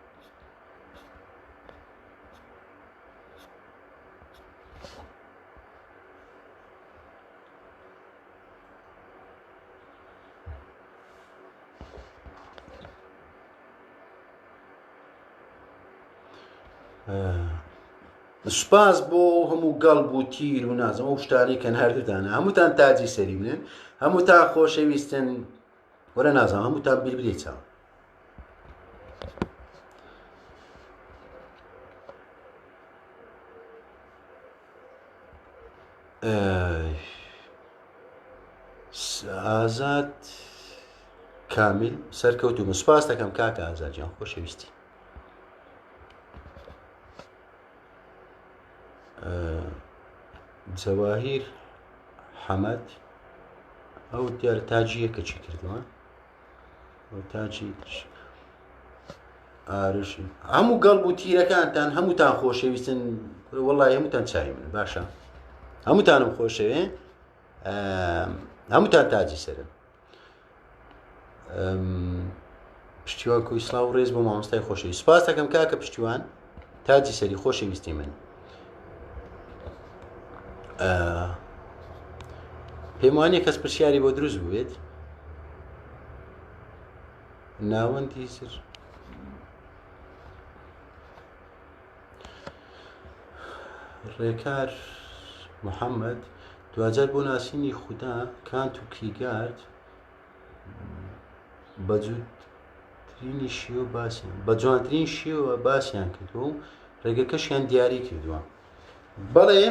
سوپاس بۆ هەموو گەڵب و تیر و نازم ئەو شتانەی کە ناردتانە هەمووتان تاجی سەری منن هەمووتان خۆشەویستن وەرە نازم هەمووتان بیر بدەی چاو ئازاد کامیل سەرکەوتوو سپاس دەکەم کاکە ئازاد گیان خۆشەویستی جەواهیر حەمەد ئەو دیارە تاجیە کە چی کردووە ئەو تاجی ئارش هەموو گەڵ بوو تیرەکانتان هەمووتان خۆشەویستن وەڵی هەمووتان چای من باشە هەمووتانم خۆشەوێ هەمووتان تاجی سەرن پشتیوان کۆی سڵاو ڕێز بۆ مامۆستای خۆشەویست سپاس دەکەم کاکە پشتیوان تاجی سەری خۆشەویستی من پێم وانە کەس پرسیاری بۆ دروست بووێت ناوەندی سر ڕێکار محەممەد دواجار بۆ ناسینی خودا کانت و کیگارد بە جووترینی شێوە باسیان بە جوانترین شێوە باسیان کردووە و ڕێگەکەشیان دیاری کردووە بەڵێ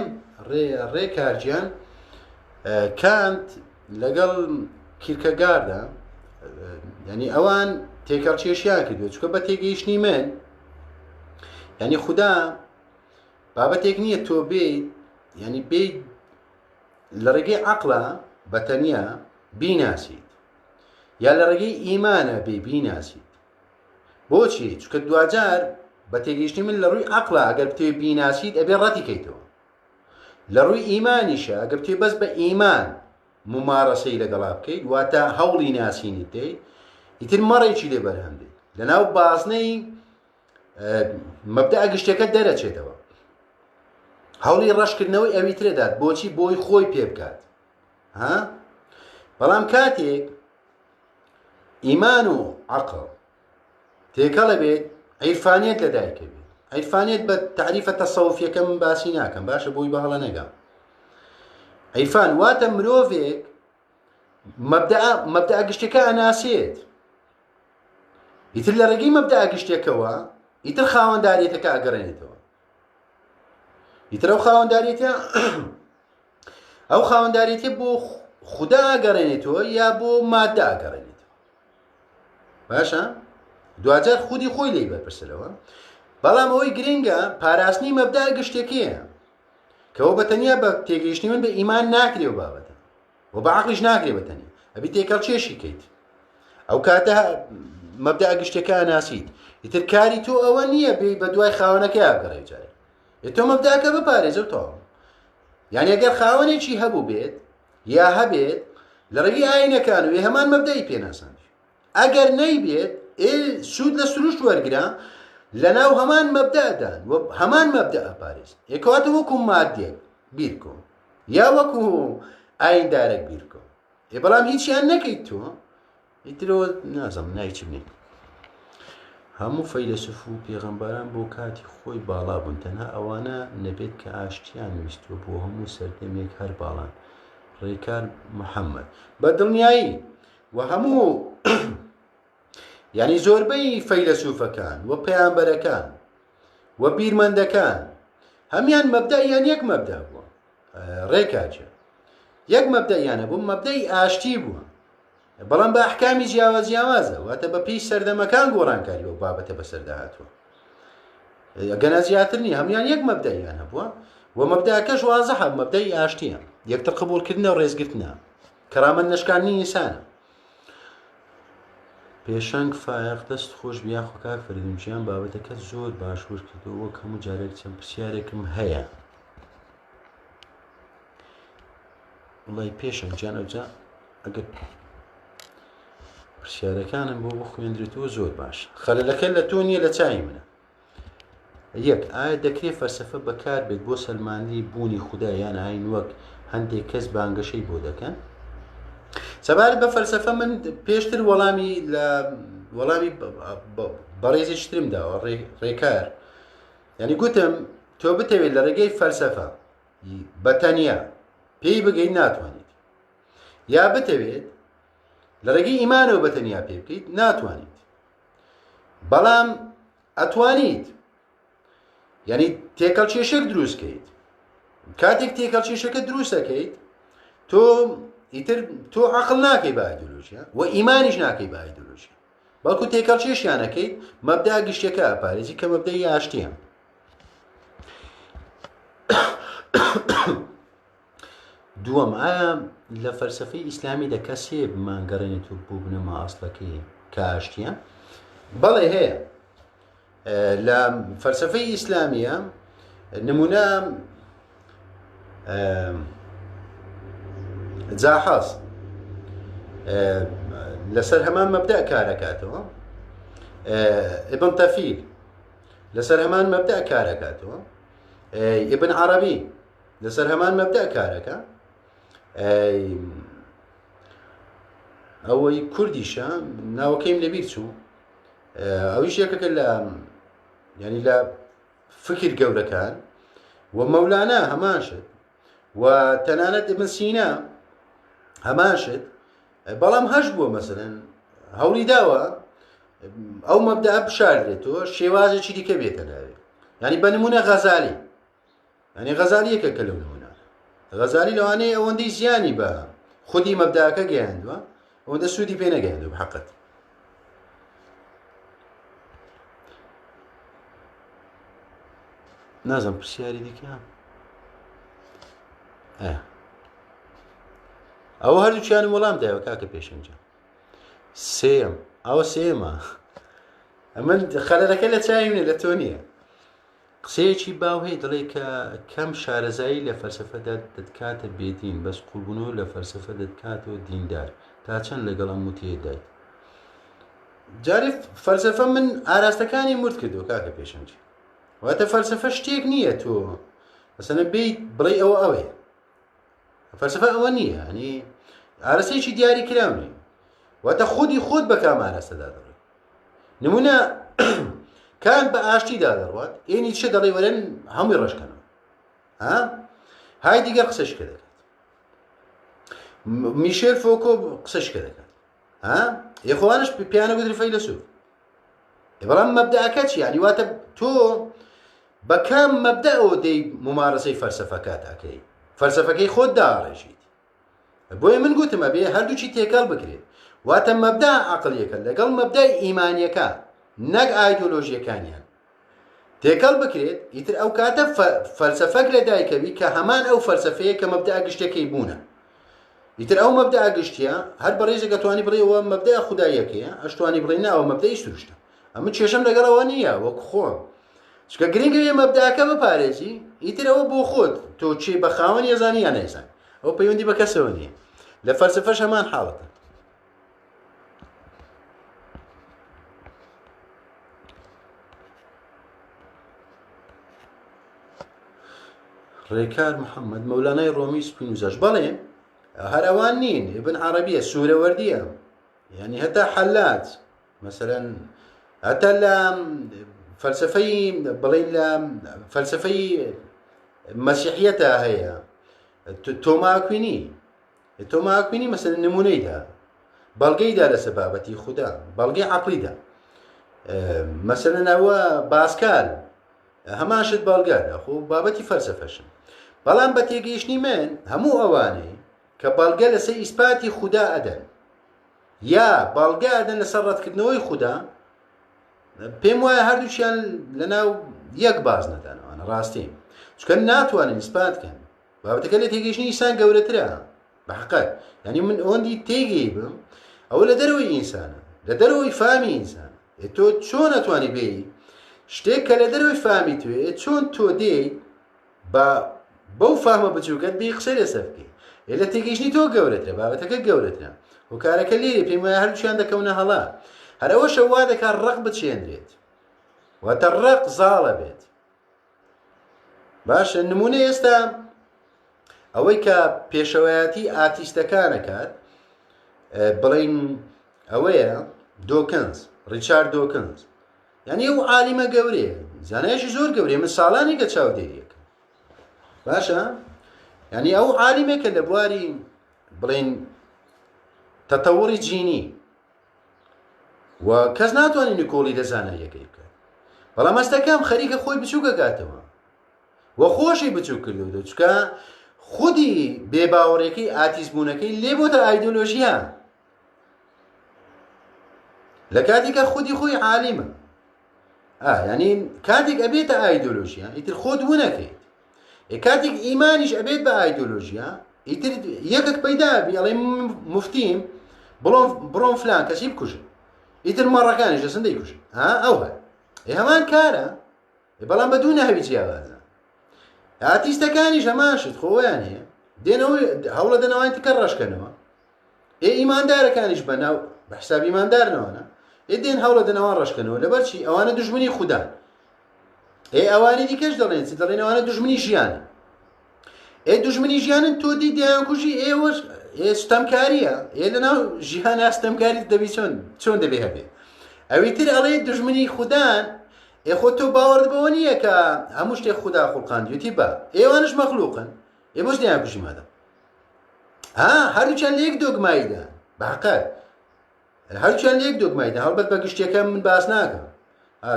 ڕێ ڕێکارگیان کانت لەگەڵ کیرکەگاردا ینی ئەوان تێکەڵکێشیان کردووە چکە بە تێگەیشتنی من یعنی خودا بابەتێک نییە تۆ بێیت یعنی بێیت لە ڕێگەی عەقڵە بە تەنیا بیناسیت یا لە ڕێگەی ئیمانە بێ بیناسیت بۆچی چونکە دواجار بە تێگەیشتنی من لە ڕووی عەقڵە ئەگەر بتەوێ بیناسیت ئەبێ ڕەتی کەیتەوە لە ڕووی ئیمانیشە ئەگەر بتەوێ بەس بە ئیمان ممارەسەی لەگەڵا بکەیت واتە هەوڵی ناسینی بدەیت ئیتر مەڕێکی لێ بەرهەم دێت لەناو بازنەی مەبدەئە گشتەکە دەرەچێتەوە هەوڵی ڕەشکردنەوەی ئەوی ترەدات بۆچی بۆی خۆی پێ بکات ها بەڵام کاتێک ئیمان و عقل تێکەڵە بێت عیرفانیت لە دایکە بێت. عیرفانیت بە تەعریفە تەسەوفیەکە من باسی ناکەم باشە بۆی بە هەڵە نەگا. عیرفان واتە مرۆڤێک مەبدەئە مەبدەئە گشتەکە ئەناسێت ئیتر لە ڕێگەی مەبدەئە گشتێکەوە ئیتر خاوەنداریەتەکە ئەگەڕێنێتەوە ئیتر ئەو خاوەنداریەتە ئەو خاوەنداریەتە بۆ خودا ئەگەڕێنێتەوە یا بۆ مادە ئەگەڕێنێتەوە باشە دواجار خودی خۆی لی بەرپرسەرەوە بەڵام ئەوەی گرنگە پاراستنی مەبدا گشتەکەیە کەەوە بە تەنیا بە تێگەیشتنی من بە ئیمان ناکرێ و بابەتە و بە عقلیش ناکرێ بە تەنیا ئەبی تێکەڵ چێشی کەیت ئەو کاتە مەبدا گشتەکە ناسیت ئیتر کاری تۆ ئەوە نییە بێ بە دوای خاوەنەکەی بگەڕێ جارێ تۆ مەبداکە بپارێزە و تەواو یعنی ئەگەر خاوەنێکی هەبوو بێت یا هەبێت لە ڕێگەی ئاینەکان و هەمان مەبدەی پێناساند ئەگەر نەیبێت ئێ سوود لە سروشت وەرگرە لەناو هەمان مەبدەدان و هەمان مەبدە ئەپارێز ئێکواتە وەکو مادێک بیرکۆ یا وەکو ئایندارێک بیرکۆ ئێ بەڵام هیچیان نەکەیت تۆ ئیترەوە نازم ناوی چ بنێم هەموو فەیلەسوف و پێغەمبەران بۆ کاتی خۆی باڵا بوون تەنها ئەوانە نەبێت کە ئاشتیان ویستووە بۆ هەموو سەردەمێک هەر باڵان ڕێکار محەممەد بە دڵنیایی و هەموو یعنی زۆربەی فەیلەسوفەکان و پەیامبەرەکان و بیرمەندەکان هەمان مەبدایان یەک مەبدا بووە ڕێکاچە یەک مەبدەیانە بوو مەبدەی ئاشتی بووە بەڵام بە ئەحکامی جیاواز جیاوازە واتە بە پێی سەردەمەکان گۆڕانکاری ئەو بابەتە بەسەردا هاتووە گەنا زیاتر نیە هەموان یەک مەبدەیان هەبووە و مەبداکەش وازەحە مەبدەی ئاشتیە یەکتر قبوڵکردنە و ڕێزگرتنە کەرامەت نەشکاندنی ئینسانە پێشەنگ فایەق دەست خۆش بی یاخۆ کاک فەریدون گیان بابەتەکەت زۆر باش ورد کردەوە وەک هەموو جارێک چەند پرسیارێکم هەیە وڵی پێشەنگ گیان ئەوجا ئەگەر پرسیارەکانم بۆ بخوێندرێتەوە زۆر باش خەلەلەکە لە تۆ نییە لە چای منە یەک ئایا دەکرێت فەلسەفە بەکاربێت بۆ سەلماندنی بوونی خودا یان ئاین وەک هەندێک کەس بانگەشەی بۆ دەکەن؟ سەبارەت بە فەلسەفە من پێشتر وەڵامی لە وەڵامی بەڕێزێکی ترم داوە ڕێکار یعنی گوتم تۆ بتەوێت لە ڕێگەی فەلسەفە بە تەنیا پێی بگەیت ناتوانیت یا بتەوێت لە ڕێگەی ئیمانەوە بە تەنیا پێ بکەیت ناتوانیت بەڵام ئەتوانیت یعنی تێکەڵ کێشێک دروست کەیت کاتێک تێکەڵ کێشەکە دروست دەکەیت تۆ ئیتر تۆ عقل ناکەی بە ئایدۆلۆژیا و ئیمانیش ناکەی بە ئایدۆلۆژیا بەڵکو تێکەڵ کێشیانەکەیت مەبدا گشتەکە ئەپارێزی کە مەبدەی ئاشتیە دووەم، ئایا لە فەلسەفەی ئیسلامیدا کەس هەیە بمانگەڕێنێتەوە بۆ بنەما ئەسڵەکەی کە ئاشتییە؟ بەڵێ هەیە. لە فەلسەفەی ئیسلامیە نمونە جاحەز لەسەر هەمان مەبدە کارەکاتەوە ئبن تەفیل لەسەر هەمان مەبدە کارەکاتەوە ئبن عربی لەسەر هەمان مەبدەئ کارەکە ئەوەی کوردیشە ناوەکەیم لەبیر چوو ئەویش یەکەکە لە ینی لە فکر گەورەکان و مەولانا هەمان شت و تەنانەت ابن سینا هەمان شت بەڵام هەش بووە مەسەرەن هەوڵی داوە ئەو مەبدا بشاردرێتەوە شێوازێکی دیکە بێتە ناوێ ینی بە نمونە غەزالی یانی غەزالی یەکێکە لەو نمونانە غەزالی لەوانەیە ئەوەندەی زیانی بە خودی مەبداکە گەیاندووە ئەوەندە سوودی پێ نەگەیاندووە بەحەقت نازم پرسیاری دیکە ئەوە هەردووکیانم وەڵام دایەوە کاکە پێشەنجە سێم ئەوە سێمە ئەمن خەلەلەکە لە چاوی منە لە تۆ نییە قسەیەکی باو هەیە دەڵێ کە کەم شارەزایی لە فەلسەفەدا دەتکاتە بێدین، بەس قوڵبوونەوە لە فەلسەفە دەتکاتەوە دیندار، تا چەند لەگەڵ ئەم وتەیەدایت؟ جارێ فەلسەفە من ئاراستەکانی ورد کردەوە کاکە پێشەنگ واتە فەلسەفە شتێک نییە تۆ مەسەلەن بێیت بڵێی ئەوە ئەوەیە فەلسەفە ئەوە نییە ینی ئارەسەیەکی دیاری کراو نییە واتە خودی خۆت بە کام ئاراستەدا دەڕۆی نمونە کانت بە ئاشتیدا دەڕوات، ئێ نیچە دەڵێ وەرن هەمووی ڕەشکەنەوە. ها؟ هایدیگەر قسەش کە دەکات. میشێل فۆکۆ قسەش کە دەکات. ها؟ ئێ خۆوانش پێیانە گوتری فەیلەسوف. ئێ بەڵام مەبدەکە چی؟ یانی واتە تۆ بە کام مەبدەئەوە دێی ممارەسەی فەلسەفەکەت ئەکەی؟ فەلسەفەکەی خۆت داڕێژیت. بۆیە من گوتم ئەبێ هەردووکی تێکەڵ بکرێت واتە مەبدا عقلیەکە لەگەڵ مەبدای ئیمانیەکە نەک ئایدۆلۆژیەکانیان تێکەڵ بکرێت ئیتر ئەو کاتە فەلسەفەک لە دایکەوی کە هەمان ئەو فەلسەفەیە کە مەبدا گشتەکەی بوونە ئیتر ئەو مەبدا گشتیە هەر بەڕێزێک ئەتوانی بڵێ ئەوە مەبدا خوداییەکەیە ئەشتوانی بڵێ نا ئەوە مەبدەی سروشتە ئەمن کێشەم لەگەڵ ئەوە نییە وەک خۆم چکە گرنگە ئێ مەبداکە بپارێزی ئیتر ئەوە بۆ خۆت تۆ چێ بە خاوەن یەزانی یان نەیزانی ئەو پەیوەندی بە کەسەوە نییە لە فەلسفەش هەمان حاڵەتە ڕێکار محەممەد مەولانای ڕۆمی سپینوزاش بەڵێ هەر ئەوان نین ابن عربیە سوورەوەردیە یعنی هەتا حەلاج مەسەلەن هەتا لە فەلسفەی بڵین لە فەلسفەی مەسیحیەتە هەیە تۆماکوینی تۆماکوینی مەسەلەن نمونەیدا بەڵگەیدا لەسەر بابەتی خودا بەڵگەی عقلیدا مەسەلەن ئەوە باسکال هەمان شت بەڵگە خۆ بابەتی فەلسفەشن بەڵام بە تێگەیشتنی من هەموو ئەوانەی کە بەڵگە لەسەر ئیسپاتی خودا ئەدەن یا بەڵگە ئەدەن لەسەر ڕەتکردنەوەی خودا پێم وایە هەردووکیان لەناو یەک باز نەدانەوانە ڕاستی چکە ناتوانن ئیسپات کەن بابەتەکە لە تێگەیشتنی ئینسان گەورەترە بە حقەت یعنی من ئەوەندی تێگەی بم ئەوە لە دەرەوەی ئینسانە لە دەرەوەی فامی ئینسان تۆ چۆن ئەتوانی بێی شتێک کە لە دەرەوەی فامی توێ چۆن تۆ دێی با بەو فامە بچووکەت بێی قسەی لەسەر بکەی ئێ لە تێگەیشتنی تۆ گەورەترە بابەتەکە گەورەترە هۆکارەکە لێرە پێم وایە هەردووکیان دەکەونە هەڵە هەر ئەوەشە وا دەکات ڕق بچێنرێت واتە ڕق زاڵە بێت باشە نمونە ئێستا ئەوەی کە پێشەوایەتی ئاتیستەکانەکات بڵین ئەوەیە دۆکنز ڕیچارد دۆکنز یانی ئەو عالیمە گەورەیە زانایەکی زۆر گەورەیە من ساڵانێکە چاودێریەکەم باشە یعنی ئەو عالیمێکە لە بواری بڵین تەتەوڕی جینی و کەس ناتوانێت نکۆڵی لە زاناییەکەی بکات بەڵام ئەستەکەم خەریکە خۆی بچووکەکاتەوە و خۆشی بچووک کردووە چکە خودی بێباوەڕێکی ئاتیزبوونەکەی لێ بۆتە ئایدۆلۆژیا لە کاتێکا خودی خۆی عالیمە ینی کاتێک ئەبێتە ئایدۆلۆژیا ئیتر خۆت ونەکەیت ئێ کاتێک ئیمانیش ئەبێت بە ئایدۆلۆژیا ئیتر یەکێک پەیدا بی ئەڵێ مفتیم بڵۆم بڕۆم فلان کەسی بکوژن ئیتر مەڕەکانیش دەسن دەیکوژن ها ئەو هەر ئێ هەمان کارە بەڵام بە دوو ناوی جیاوازە ئاتیستەکانیش هەمان شت خۆیان هەیە دێنەوە هەوڵە دەنەوەی تکە ڕەشکەنەوە ئێ ئیماندارەکانیش بە ناو بە حساب ئیماندارنەوەنە ئێ دێن هەوڵە دەنەوان ڕەشکەنەوە لەبەر چی ئەوانە دژمنی خودان ئێ ئەوانی دیکەش دەڵێن چ دەڵێن ئەوانە دژمنی ژیانن ئێ دژمنی ژیانن تۆ دی دەیان کوژی ئێوەش ئێ ستەمکاریە ئێ لەناو ژیانە ستەمکاری دەبی چۆن چۆن دەبێ هەبێ ئەوی تر ئەڵێ دژمنی خودان ئێ خۆ تۆ باوەڕت بەوە نییە کە هەموو شتێک خودا خوڵقاندوێتی بە ئێوانش مەخلوقن ئێ بۆچ دەیان کوژی مادەم ها هەردووکیان لە یەک دۆگماییدا بە حەقەت هەردووکیان لە یەک دۆگماییدا هەڵبەت بە گشتیەکە من باس ناکەم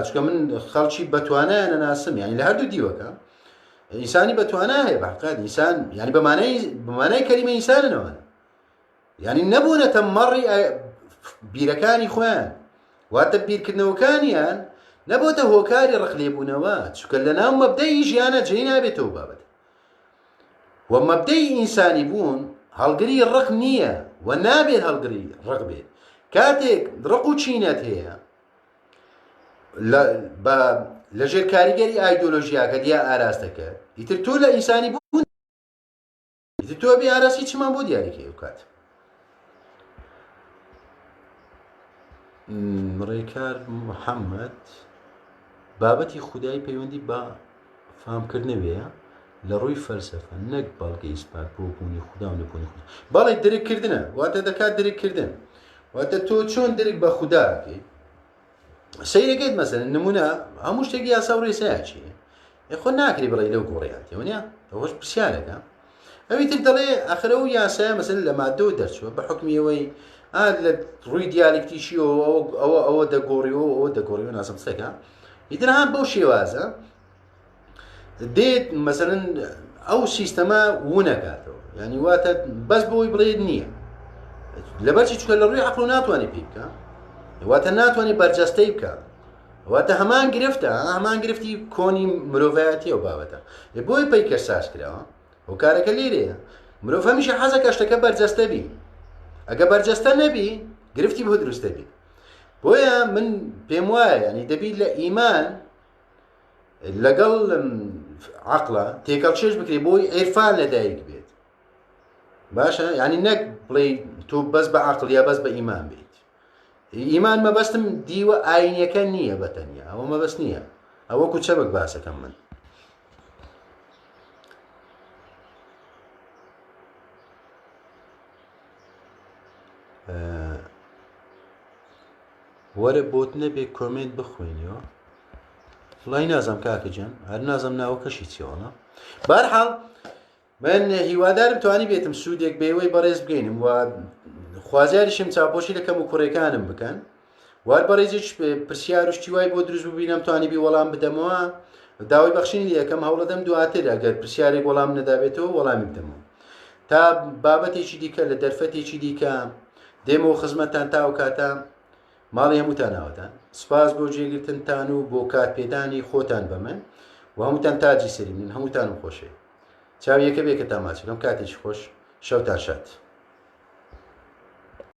چونکە من خەڵکی بەتوانایان نەناسم یعنی لە هەردوو دیوەکە ئینسانی بەتوانا هەیە بە حەقەت ئینسان یعنی بەمانای بەمانای کەلیمە ئینساننەوە یعنی نەبوونەتە مەڕی بیرەکانی خۆیان واتە بیرکردنەوەکانیان نەبۆتە هۆکاری ڕقلێبوونەوە چونکە لەناو مەبدەئی ژیانە جێی نابێتەوە بابەت و مەبدەئی ئینسانی بوون هەڵگری ڕق نییە و نابێت هەڵگری ڕق بێت کاتێک ڕق و چینەت هەیە لە ژێر کاریگەری ئایدۆلۆژیاکە یا ئاراستەکە ئیتر تۆ لە ئینسانی بوون ئیتر تۆ بێ ئاراستی چمان بۆ دیاریکەی ئەو کات ڕێکار محەممەد بابەتی خودایی پەیوەندی بە فامکردنەوەیە لە ڕووی فەلسەفە نەک بەڵگەی ئیسپات بۆ بوونی خودا و نەبوونی خودا بەڵێ درککردنە واتە دەکات درککردن واتە تۆ چۆن درک بە خوداکەی؟ سەیرەکەیت مەسەن نمونە هەموو شتێک یاسا و ڕێسایەکی خۆ ناکری بڵێ لەو گۆڕیاتەوە نیە ئەوەش پرسیارەکە ئەوی تر دەڵێ ئەخرە و یاسایە مەسەن لە مادەوە دەرچووە بە حکمیەوەی لە ڕووی دیالکتیشیەوە ئەوە ئەوە دەگۆڕیەوە ئەوە دەگۆڕیەوە نازم سەکە ئیتر هەم بەو شێوازە دێت مەسەلەن ئەو سیستەمە ونەکاتەوە یعنی واتە بەس بۆی بڵێت نییە لەبەرچی چکە لە ڕووی عقل و ناتوانێت پێی بکە واتە ناتوانێت بەرجەستەی بکە واتە هەمان گرفتە هەمان گرفتی کۆنی مرۆڤایەتی ئەو بابەتە بۆی پەیکەر ساز کراوە هۆکارەکە لێرەیە مرۆڤ هەمیشە حەزەکە شتەکە بەرجەستە بی ئەگە بەرجەستە نەبی گرفتی بۆ دروستە بی بۆیە من پێم وایە ینی دەبی لە ئیمان لەگەڵ عقلە تێکەڵ چێژ بکرێت بۆی عیرفان لەدایک بێت باشە ینی نەک بڵێ تۆ بەس بە عقل یا بەس بە ئیمان بیت ئیمان مەبەستم دیوە ئاینیەکە نییە بە تەنیا ئەوە مەبەست نییە ئەوەکو چەمک باسەکەم من وەرە بۆت نەبێ کۆمێنت بخوێنیەوە وڵی نازم کاکە گیان هەر نازم ناوەکەشی چیەوەڵا بارحاڵ من هیوادارم توانی بێتم سوودێک بەوەی بەڕێز بگەینم و خوازیاریشم چاپۆشی لە کەم و کوڕەکانم بکەن وار بەڕێزیش پرسیار و شتی وای بۆ دروست ببینم توانی بی وەڵام بدەمەوە داوای بەخشینی یەکەم هەوڵەدەم دواتر ئەگەر پرسیارێک وەڵام نەدابێتەوە وەڵامی بدەمەوە تا بابەتێکی دیکە لە دەرفەتێکی دیکە دێمەوە خزمەتتان تا ئەو کاتە ماڵی هەمووتان ئاوەدان سپاس بۆ جێگرتنتان و بۆ کات پێدانی خۆتان بە من و هەمووتان تاجی سەری من هەمووتانم خۆشێ چاویەکە بێ کە تاماچەکەم کاتێکی خۆش شەوتان شاد.